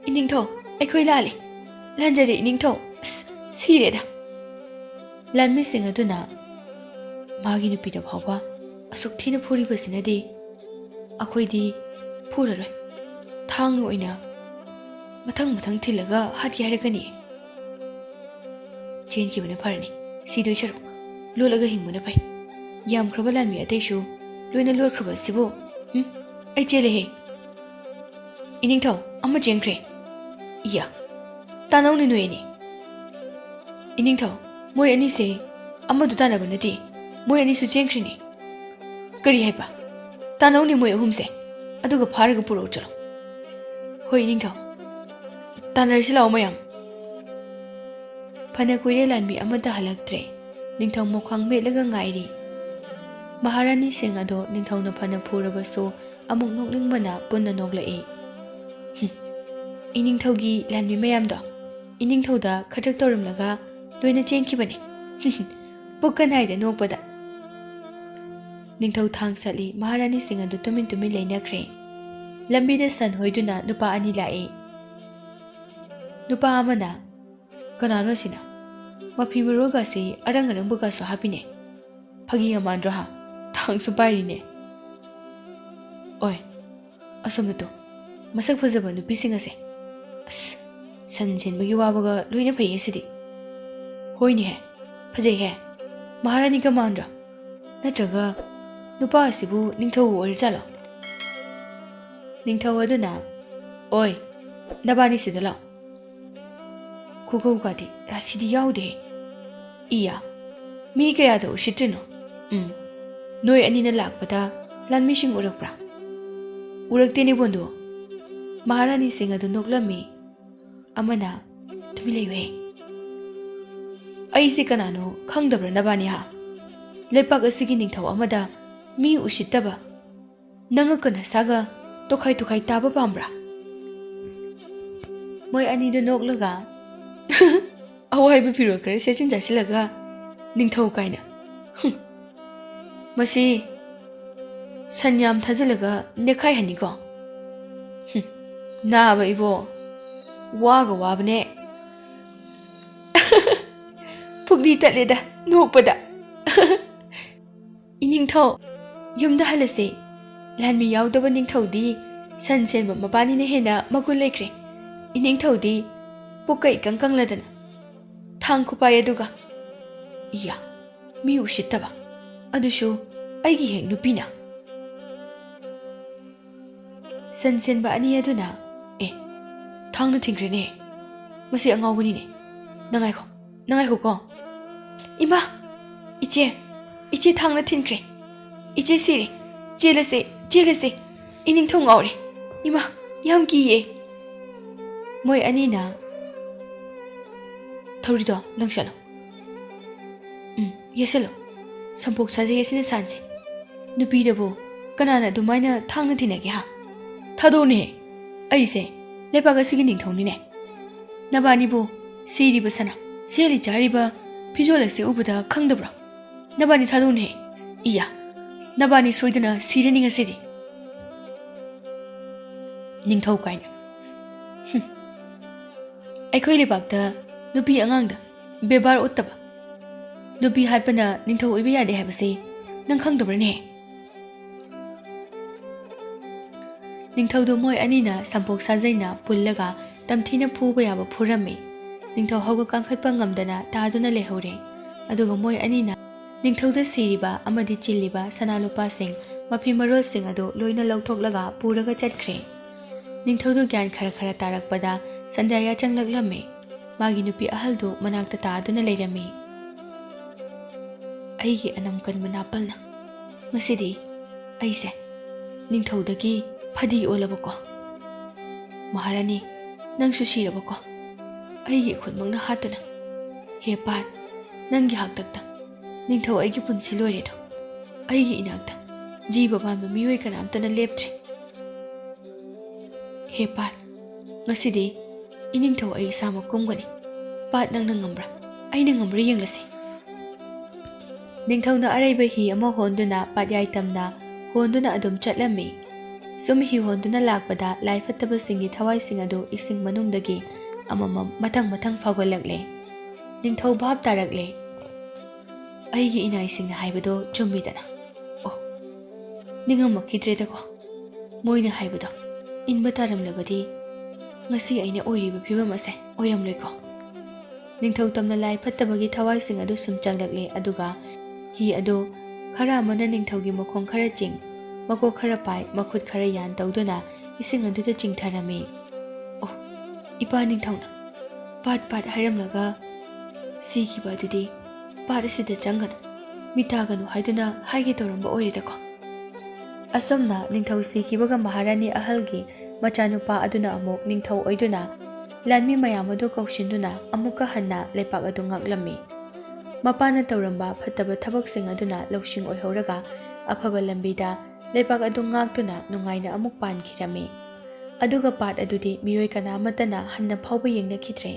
ꯏꯅꯤꯡꯊꯧ, ꯑꯩꯈꯣꯏ ꯂꯥꯜꯂꯤ꯫ ꯂꯥꯟꯖꯔꯦ ꯏꯅꯤꯡꯊꯧ꯫ ꯑꯁ, ꯁꯤꯔꯦꯗ!" ꯂꯥꯟꯃꯤꯁꯤꯡ ꯑꯗꯨꯅ, "ꯃꯥꯒꯤ ꯅꯨꯄꯤꯗ ꯐꯥꯎꯕ ꯑꯁꯨꯛ ꯊꯤꯅ ꯐꯨꯔꯤꯕꯁꯤꯅꯗꯤ ꯑꯩꯈꯣꯏꯗꯤ ꯐꯨꯔꯔꯣꯏ꯫ ꯊꯥꯡꯅ ꯑꯣꯏꯅ ꯃꯊꯪ ꯃꯊꯪ ꯊꯤꯜꯂꯒ ꯍꯥꯠꯀꯦ ꯍꯥꯏꯔꯛꯀꯅꯤ꯫ ꯆꯦꯟꯈꯤꯕꯅ ꯐꯔꯅꯤ, ꯁꯤꯗꯣꯏ ꯁꯔꯨꯛ꯫ ꯂꯣꯠꯂꯒ ꯍꯤꯡꯕꯅ ꯐꯩ꯫ ꯌꯥꯝꯈ꯭ꯔꯕ ꯂꯥꯟꯃꯤ ꯑꯇꯩꯁꯨ ꯂꯣꯏꯅ ꯂꯣꯠꯈ꯭ꯔꯕ ꯑꯁꯤꯕꯨ꯫ ꯎꯝ, ꯑꯩ ꯆꯦꯜꯂꯦꯍꯦ꯫ ꯏꯅꯤꯡꯊꯧ, ꯑꯃ ꯆꯦꯟꯈ꯭ꯔꯦ꯫ ꯏꯌꯥ, ꯇꯥꯟꯅꯧꯅꯦ ꯅꯣꯏ ꯑꯅꯤ꯫ ꯏꯅꯤꯡꯊꯧ, ꯃꯣꯏ ꯑꯅꯤꯁꯦ ꯑꯃꯗꯨ ꯇꯥꯟꯅꯕ ꯅꯠꯇꯦ, ꯃꯣꯏ ꯑꯅꯤꯁꯨ ꯆꯦꯟꯈ꯭ꯔꯤꯅꯦ꯫ ꯀꯔꯤ ꯍꯥꯏꯕ? ꯇꯥꯟꯅꯧꯅꯦ ꯃꯣꯏ ꯑꯍꯨꯝꯁꯦ, ꯑꯗꯨꯒ ꯐꯥꯔꯒ ꯄꯨꯔꯛꯎ ꯆꯠꯂꯣ꯫ ꯍꯣꯏ, ꯏꯅꯤꯡꯊꯧ꯫ ꯇꯥꯟꯅꯔꯁꯤ ꯂꯥꯛꯑꯣ ꯃꯌꯥꯝ꯫ ꯐꯅ ꯀꯨꯏꯔꯦ ꯂꯥꯟꯃꯤ ꯑꯃꯠꯇ ꯍꯜꯂꯛꯇ꯭ꯔꯦ꯫ ꯅꯤꯡꯊꯧ ꯃꯈ꯭ꯋꯥꯡ ꯃꯦꯠꯂꯒ ꯉꯥꯏꯔꯤ꯫ ꯃꯍꯥꯔꯥꯅꯤꯁꯤꯡ ꯑꯗꯣ ꯅꯤꯡꯊꯧꯅ ꯐꯅ ꯐꯨꯔꯕꯁꯨ ꯑꯃꯨꯛ ꯅꯣꯛꯅꯤꯡꯕꯅ ꯄꯨꯟꯅ ꯅꯣꯛꯂꯛꯏ꯫ "ꯍꯨꯝ, ꯏꯅꯤꯡꯊꯧꯒꯤ ꯂꯥꯟꯃꯤ ꯃꯌꯥꯝꯗꯣ ꯏꯅꯤꯡꯊꯧꯗ ꯈꯗ꯭ꯔꯛ ꯇꯧꯔꯝꯂꯒ ꯂꯣꯏꯅ ꯆꯦꯟꯈꯤꯕꯅꯤ꯫ ꯄꯨꯛꯀ ꯅꯥꯏꯗ ꯅꯣꯛꯄꯗ꯫" ꯅꯤꯡꯊꯧ ꯊꯥꯡ ꯁꯠꯂꯤ, ꯃꯍꯥꯔꯥꯅꯤꯁꯤꯡ ꯑꯗꯨ ꯇꯨꯃꯤꯟ ꯇꯨꯃꯤꯟ ꯂꯩꯅꯈ꯭ꯔꯦ꯫ ꯂꯝꯕꯤꯗ ꯁꯟ ꯍꯣꯏꯗꯨꯅ ꯅꯨꯄꯥ ꯑꯅꯤ ꯂꯥꯛꯏ꯫ ꯅꯨꯄꯥ ꯑꯃꯅ, "ꯀꯅꯥꯅꯣ ꯑꯁꯤꯅ? ꯃꯐꯤ ꯃꯔꯣꯜꯒꯁꯤ ꯑꯔꯪ ꯑꯔꯪꯕꯒꯁꯨ ꯍꯥꯞꯄꯤꯅꯦ꯫ ꯐꯥꯒꯤ ꯃꯥꯟꯗ꯭ꯔꯣ ꯍꯥ? ꯊꯥꯡꯁꯨ ꯄꯥꯏꯔꯤꯅꯦ꯫ ꯑꯣꯏ, ꯑꯁꯣꯝꯗ ꯇꯨ, ꯃꯁꯛ ꯐꯖꯕ ꯅꯨꯄꯤꯁꯤꯡ ꯑꯁꯦ꯫ ꯑꯁ, ꯁꯟ ꯁꯦꯟꯕꯒꯤ ꯋꯥꯕꯒ ꯂꯣꯏꯅ ꯐꯩꯌꯦ ꯁꯤꯗꯤ꯫ ꯍꯣꯏꯅꯦꯍꯦ, ꯐꯖꯩꯍꯦ꯫ ꯃꯍꯥꯔꯥꯅꯤꯒ ꯃꯥꯟꯗ꯭ꯔꯣ? ꯅꯠꯇ꯭ꯔꯒ ꯅꯨꯄꯥ ꯑꯁꯤꯕꯨ ꯅꯤꯡꯊꯧ ꯑꯣꯏꯔꯖꯥꯠꯂꯣ? ꯅꯤꯡꯊꯧ ꯑꯗꯨꯅ, "ꯑꯣꯏ, ꯅꯕꯥꯅꯤ ꯁꯤꯗ ꯂꯥꯛꯑꯣ꯫ ꯈꯨꯒꯧꯒꯗꯤ ꯔꯥꯁꯤꯗꯤ ꯌꯥꯎꯗꯦ꯫ ꯏꯌꯥ, ꯃꯤ ꯀꯌꯥꯗ ꯎꯁꯤꯠꯇ꯭ꯔꯤꯅꯣ? ꯎꯝ, ꯅꯣꯏ ꯑꯅꯤꯅ ꯂꯥꯛꯄꯗ ꯂꯥꯟꯃꯤꯁꯤꯡ ꯎꯔꯛꯄ꯭ꯔꯥ?" "ꯎꯔꯛꯇꯦꯅꯦ ꯕꯣꯟꯗꯨ꯫" ꯃꯍꯥꯔꯥꯅꯤꯁꯤꯡ ꯑꯗꯨ ꯅꯣꯛꯂꯝꯃꯤ꯫ ꯑꯃꯅ, "ꯇꯨꯃꯤꯟ ꯂꯩꯌꯨꯍꯦ꯫ ꯑꯩꯁꯦ ꯀꯅꯥꯅꯣ ꯈꯪꯗꯕ꯭ꯔꯥ ꯅꯕꯥꯅꯤ ꯍꯥ? ꯂꯩꯄꯥꯛ ꯑꯁꯤꯒꯤ ꯅꯤꯡꯊꯧ ꯑꯃꯗ ꯃꯤ ꯎꯁꯤꯠꯇꯕ, ꯅꯉꯛꯀ ꯅꯁꯥꯒ ꯇꯣꯈꯥꯏ ꯇꯣꯈꯥꯏ ꯇꯥꯕ ꯄꯥꯝꯕ꯭ꯔꯥ?" ꯃꯣꯏ ꯑꯅꯤꯗꯣ ꯅꯣꯛꯂꯒ, "ꯑꯋꯥꯏꯕ ꯐꯤꯔꯣꯜ ꯈꯔ ꯁꯦꯠꯆꯤꯟ ꯆꯥꯁꯤꯜꯂꯒ ꯅꯤꯡꯊꯧ ꯀꯥꯏꯅ꯫ ꯍꯨꯝ꯫ ꯃꯁꯤ ꯁꯟ ꯌꯥꯝ ꯊꯥꯖꯤꯜꯂꯒ ꯅꯦꯛꯈꯥꯏꯍꯟꯅꯤꯀꯣ꯫ ꯍꯨꯝ꯫ ꯅꯥꯕ ꯏꯕꯣ, ꯋꯥꯒ ꯋꯥꯕꯅꯦ꯫ ꯄꯨꯛꯂꯤ ꯇꯠꯂꯦꯗ ꯅꯣꯛꯄꯗ꯫ ꯏꯅꯤꯡꯊꯧ, ꯌꯨꯝꯗ ꯍꯜꯂꯁꯦ꯫ ꯂꯥꯟꯃꯤ ꯌꯥꯎꯗꯕ ꯅꯤꯡꯊꯧꯗꯤ ꯁꯟ ꯁꯦꯟꯕ ꯃꯕꯥꯅꯤꯅ ꯍꯦꯟꯅ ꯃꯒꯨꯟ ꯂꯩꯈ꯭ꯔꯦ꯫ ꯏꯅꯤꯡꯊꯧꯗꯤ ꯄꯨꯛꯀ ꯏꯀꯪ ꯀꯪꯂꯗꯅ ꯊꯥꯡ ꯈꯨꯄꯥꯏ ꯑꯗꯨꯒ꯫ ꯏꯌꯥ, ꯃꯤ ꯎꯁꯤꯠꯇꯕ, ꯑꯗꯨꯁꯨ ꯑꯩꯒꯤ ꯍꯦꯛ ꯅꯨꯄꯤꯅ꯫ ꯁꯟ ꯁꯦꯟꯕ ꯑꯅꯤ ꯑꯗꯨꯅ, "ꯑꯦ, ꯊꯥꯡꯅ ꯊꯤꯡꯈ꯭ꯔꯦꯅꯦ꯫ ꯃꯁꯤ ꯑꯉꯥꯎꯕꯅꯤꯅꯦ꯫ ꯅꯪ ꯉꯥꯏꯈꯣ, ꯅꯪ ꯉꯥꯏꯈꯣꯀꯣ꯫ ꯏꯃꯥ! ꯏꯆꯦ! ꯏꯆꯦ ꯊꯥꯡꯅ ꯊꯤꯟꯈ꯭ꯔꯦ꯫ ꯏꯆꯦ ꯁꯤꯔꯦ꯫ ꯆꯦꯜꯂꯁꯦ, ꯆꯦꯜꯂꯁꯦ꯫ ꯏꯅꯤꯡꯊꯧ ꯉꯥꯎꯔꯦ꯫ ꯏꯃꯥ! ꯌꯥꯝ ꯀꯤꯌꯦ꯫" ꯃꯣꯏ ꯑꯅꯤꯅ, "ꯊꯧꯔꯤꯗꯣ ꯂꯪꯁꯜꯂꯣ꯫ ꯎꯝ, ꯌꯦꯁꯜꯂꯣ꯫ ꯁꯝꯄꯣꯛ ꯁꯥꯖꯩ ꯑꯁꯤꯅ ꯁꯥꯟꯁꯦ꯫ ꯅꯨꯄꯤꯗꯕꯨ ꯀꯅꯥꯅ ꯑꯗꯨꯃꯥꯏꯅ ꯊꯥꯡꯅ ꯊꯤꯟꯅꯒꯦ ꯍꯥ? ꯊꯥꯗꯣꯛꯎꯅꯦꯍꯦ꯫ ꯑꯩꯁꯦ ꯂꯩꯄꯥꯛ ꯑꯁꯤꯒꯤ ꯅꯤꯡꯊꯧꯅꯤꯅꯦ꯫ ꯅꯕꯥꯅꯤꯕꯨ ꯁꯤꯔꯤꯕ ꯁꯅꯥ, ꯁꯦꯠꯂꯤ ꯆꯥꯔꯤꯕ ꯐꯤꯖꯣꯜ ꯑꯁꯤ ꯎꯕꯗ ꯈꯪꯗꯕ꯭ꯔꯣ? ꯅꯕꯥꯅꯤ ꯊꯥꯗꯣꯛꯎꯅꯦꯍꯦ꯫ ꯏꯌꯥ, ꯅꯕꯥꯅꯤ ꯁꯣꯏꯗꯅ ꯁꯤꯔꯅꯤ ꯉꯁꯤꯗꯤ꯫ ꯅꯤꯡꯊꯧ ꯀꯥꯏꯅ꯫ ꯍꯨꯝ꯫ ꯑꯩꯈꯣꯏ ꯂꯩꯕꯥꯛꯇ ꯅꯨꯄꯤ ꯑꯉꯥꯡꯗ ꯕꯦꯕꯥꯔ ꯎꯠꯇꯕ, ꯅꯨꯄꯤ ꯍꯥꯠꯄꯅ ꯅꯤꯡꯊꯧ ꯑꯣꯏꯕ ꯌꯥꯗꯦ ꯍꯥꯏꯕꯁꯤ ꯅꯪ ꯈꯪꯗꯕ꯭ꯔꯅꯦ?" ꯅꯤꯡꯊꯧꯗꯨ ꯃꯣꯏ ꯑꯅꯤꯅ ꯁꯝꯄꯣꯛ ꯁꯥꯖꯩꯅ ꯄꯨꯜꯂꯒ ꯇꯝꯊꯤꯅ ꯐꯨꯕ ꯌꯥꯕ ꯐꯨꯔꯝꯃꯤ꯫ ꯅꯤꯡꯊꯧ ꯍꯧꯒꯠ ꯀꯥꯡꯈꯠꯄ ꯉꯝꯗꯅ ꯇꯥꯗꯨꯅ ꯂꯩꯍꯧꯔꯦ꯫ ꯑꯗꯨꯒ ꯃꯣꯏ ꯑꯅꯤꯅ ꯅꯤꯡꯊꯧꯗ ꯁꯤꯔꯤꯕ ꯑꯃꯗꯤ ꯆꯤꯜꯂꯤꯕ ꯁꯅꯥ ꯂꯨꯄꯥꯁꯤꯡ, ꯃꯐꯤ ꯃꯔꯣꯜꯁꯤꯡ ꯑꯗꯨ ꯂꯣꯏꯅ ꯂꯧꯊꯣꯛꯂꯒ ꯄꯨꯔꯒ ꯆꯠꯈ꯭ꯔꯦ꯫ ꯅꯤꯡꯊꯧꯗꯨ ꯒ꯭ꯌꯥꯟ ꯈꯔ ꯈꯔ ꯇꯥꯔꯛꯄꯗ ꯁꯟꯗ꯭ꯌꯥ ꯌꯥꯆꯪꯂꯛꯂꯝꯃꯤ꯫ ꯃꯥꯒꯤ ꯅꯨꯄꯤ ꯑꯍꯜꯗꯨ ꯃꯅꯥꯛꯇ ꯇꯥꯗꯨꯅ ꯂꯩꯔꯝꯃꯤ꯫ "ꯑꯩꯒꯤ ꯑꯅꯝ ꯀꯟꯕ ꯅꯥꯄꯜꯅ, ꯉꯁꯤꯗꯤ ꯑꯩꯁꯦ ꯅꯤꯡꯊꯧꯗꯒꯤ ꯐꯗꯤ ꯑꯣꯜꯂꯕꯀꯣ? ꯃꯍꯥꯔꯥꯅꯤ, ꯅꯪꯁꯨ ꯁꯤꯔꯕꯀꯣ? ꯑꯩꯒꯤ ꯏꯈꯨꯠꯃꯛꯅ ꯍꯥꯠꯇꯨꯅ꯫ ꯍꯦ ꯄꯥꯠ, ꯅꯪꯒꯤ ꯍꯥꯛꯇꯛꯇ ꯅꯤꯡꯊꯧ ꯑꯩꯒꯤ ꯄꯨꯟꯁꯤ ꯂꯣꯏꯔꯦꯗꯣ꯫ ꯑꯩꯒꯤ ꯏꯅꯥꯛꯇ ꯖꯤꯕ ꯄꯥꯟꯕ ꯃꯤꯑꯣꯏ ꯀꯅꯥꯝꯇꯅ ꯂꯦꯞꯇ꯭ꯔꯦ꯫ ꯍꯦ ꯄꯥꯠ, ꯉꯁꯤꯗꯤ ꯏꯅꯤꯡꯊꯧ ꯑꯩ ꯏꯁꯥꯃꯛ ꯀꯨꯝꯒꯅꯤ꯫ ꯄꯥꯠ, ꯅꯪꯅ ꯉꯝꯕ꯭ꯔꯥ? ꯑꯩꯅ ꯉꯝꯕ꯭ꯔꯥ ꯌꯦꯡꯂꯁꯤ꯫" ꯅꯤꯡꯊꯧꯅ ꯑꯔꯩꯕ ꯍꯤ ꯑꯃ ꯍꯣꯟꯗꯨꯅ ꯄꯥꯠꯌꯥꯏ ꯇꯝꯅ ꯍꯣꯟꯗꯨꯅ ꯑꯗꯨꯝ ꯆꯠꯂꯝꯃꯤ꯫ ꯁꯨꯝ ꯍꯤ ꯍꯣꯟꯗꯨꯅ ꯂꯥꯛꯄꯗ ꯂꯥꯏ ꯐꯠꯇꯕꯁꯤꯡꯒꯤ ꯊꯋꯥꯏꯁꯤꯡ ꯑꯗꯨ ꯏꯁꯤꯡ ꯃꯅꯨꯡꯗꯒꯤ ꯑꯃꯃꯝ ꯃꯊꯪ ꯃꯊꯪ ꯐꯥꯎꯒꯠꯂꯛꯂꯦ꯫ ꯅꯤꯡꯊꯧ ꯚꯥꯞ ꯇꯥꯔꯛꯂꯦ꯫ "ꯑꯩꯒꯤ ꯏꯅꯥꯏꯁꯤꯡꯅ ꯍꯥꯏꯕꯗꯣ ꯆꯨꯝꯃꯤꯗꯅ꯫ ꯑꯣ, ꯅꯤꯡꯉꯝꯃꯛꯈꯤꯗ꯭ꯔꯦꯗꯀꯣ꯫ ꯃꯣꯏꯅ ꯍꯥꯏꯕꯗꯣ ꯏꯟꯕ ꯇꯥꯔꯝꯂꯕꯗꯤ ꯉꯁꯤ ꯑꯩꯅ ꯑꯣꯏꯔꯤꯕ ꯐꯤꯕꯝ ꯑꯁꯦ ꯑꯣꯏꯔꯝꯂꯣꯏꯀꯣ꯫" ꯅꯤꯡꯊꯧ ꯇꯝꯅ ꯂꯥꯏ ꯐꯠꯇꯕꯒꯤ ꯊꯋꯥꯏꯁꯤꯡ ꯑꯗꯨ ꯁꯨꯝ ꯆꯪꯂꯛꯂꯦ, ꯑꯗꯨꯒ ꯍꯤ ꯑꯗꯨ ꯈꯔ ꯑꯃꯅ ꯅꯤꯡꯊꯧꯒꯤ ꯃꯈꯣꯡ ꯈꯔ ꯆꯤꯡ, ꯃꯀꯣꯛ ꯈꯔ ꯄꯥꯏ, ꯃꯈꯨꯠ ꯈꯔ ꯌꯥꯟ ꯇꯧꯗꯨꯅ ꯏꯁꯤꯡ ꯑꯗꯨꯗ ꯆꯤꯡꯊꯔꯝꯃꯤ꯫ "ꯑꯣ, ꯏꯄꯥ ꯅꯤꯡꯊꯧꯅ ꯄꯥꯠ ꯄꯥꯠ ꯍꯥꯏꯔꯝꯂꯒ ꯁꯤꯈꯤꯕ ꯑꯗꯨꯗꯤ ꯄꯥꯠ ꯑꯁꯤꯗ ꯆꯪꯒꯅꯨ, ꯃꯤ ꯇꯥꯒꯅꯨ ꯍꯥꯏꯗꯨꯅ ꯍꯥꯏꯒꯦ ꯇꯧꯔꯝꯕ ꯑꯣꯏꯔꯦꯗꯀꯣ꯫" ꯑꯁꯨꯝꯅ ꯅꯤꯡꯊꯧ ꯁꯤꯈꯤꯕꯒ ꯃꯍꯥꯔꯥꯅꯤ ꯑꯍꯜꯒꯤ ꯃꯆꯥꯅꯨꯄꯥ ꯑꯗꯨꯅ ꯑꯃꯨꯛ ꯅꯤꯡꯊꯧ ꯑꯣꯏꯗꯨꯅ ꯂꯥꯟꯃꯤ ꯃꯌꯥꯝ ꯑꯗꯨ ꯀꯧꯁꯤꯟꯗꯨꯅ ꯑꯃꯨꯛꯀ ꯍꯟꯅ ꯂꯩꯄꯥꯛ ꯑꯗꯨ ꯉꯥꯛꯂꯝꯃꯤ꯫ ꯃꯄꯥꯅ ꯇꯧꯔꯝꯕ ꯐꯠꯇꯕ ꯊꯕꯛꯁꯤꯡ ꯑꯗꯨꯅ ꯂꯧꯁꯤꯡ ꯑꯣꯏꯍꯧꯔꯒ ꯑꯐꯕ ꯂꯝꯕꯤꯗ ꯂꯩꯄꯥꯛ ꯑꯗꯨ ꯉꯥꯛꯇꯨꯅ ꯅꯨꯡꯉꯥꯏꯅ ꯑꯃꯨꯛ ꯄꯥꯟꯈꯤꯔꯝꯃꯤ꯫ ꯑꯗꯨꯒ ꯄꯥꯠ ꯑꯗꯨꯗꯤ ꯃꯤꯑꯣꯏ ꯀꯅꯥ ꯑꯃꯠꯇꯅ ꯍꯟꯅ ꯐꯥꯎꯕ ꯌꯦꯡꯅꯈꯤꯗ꯭ꯔꯦ꯫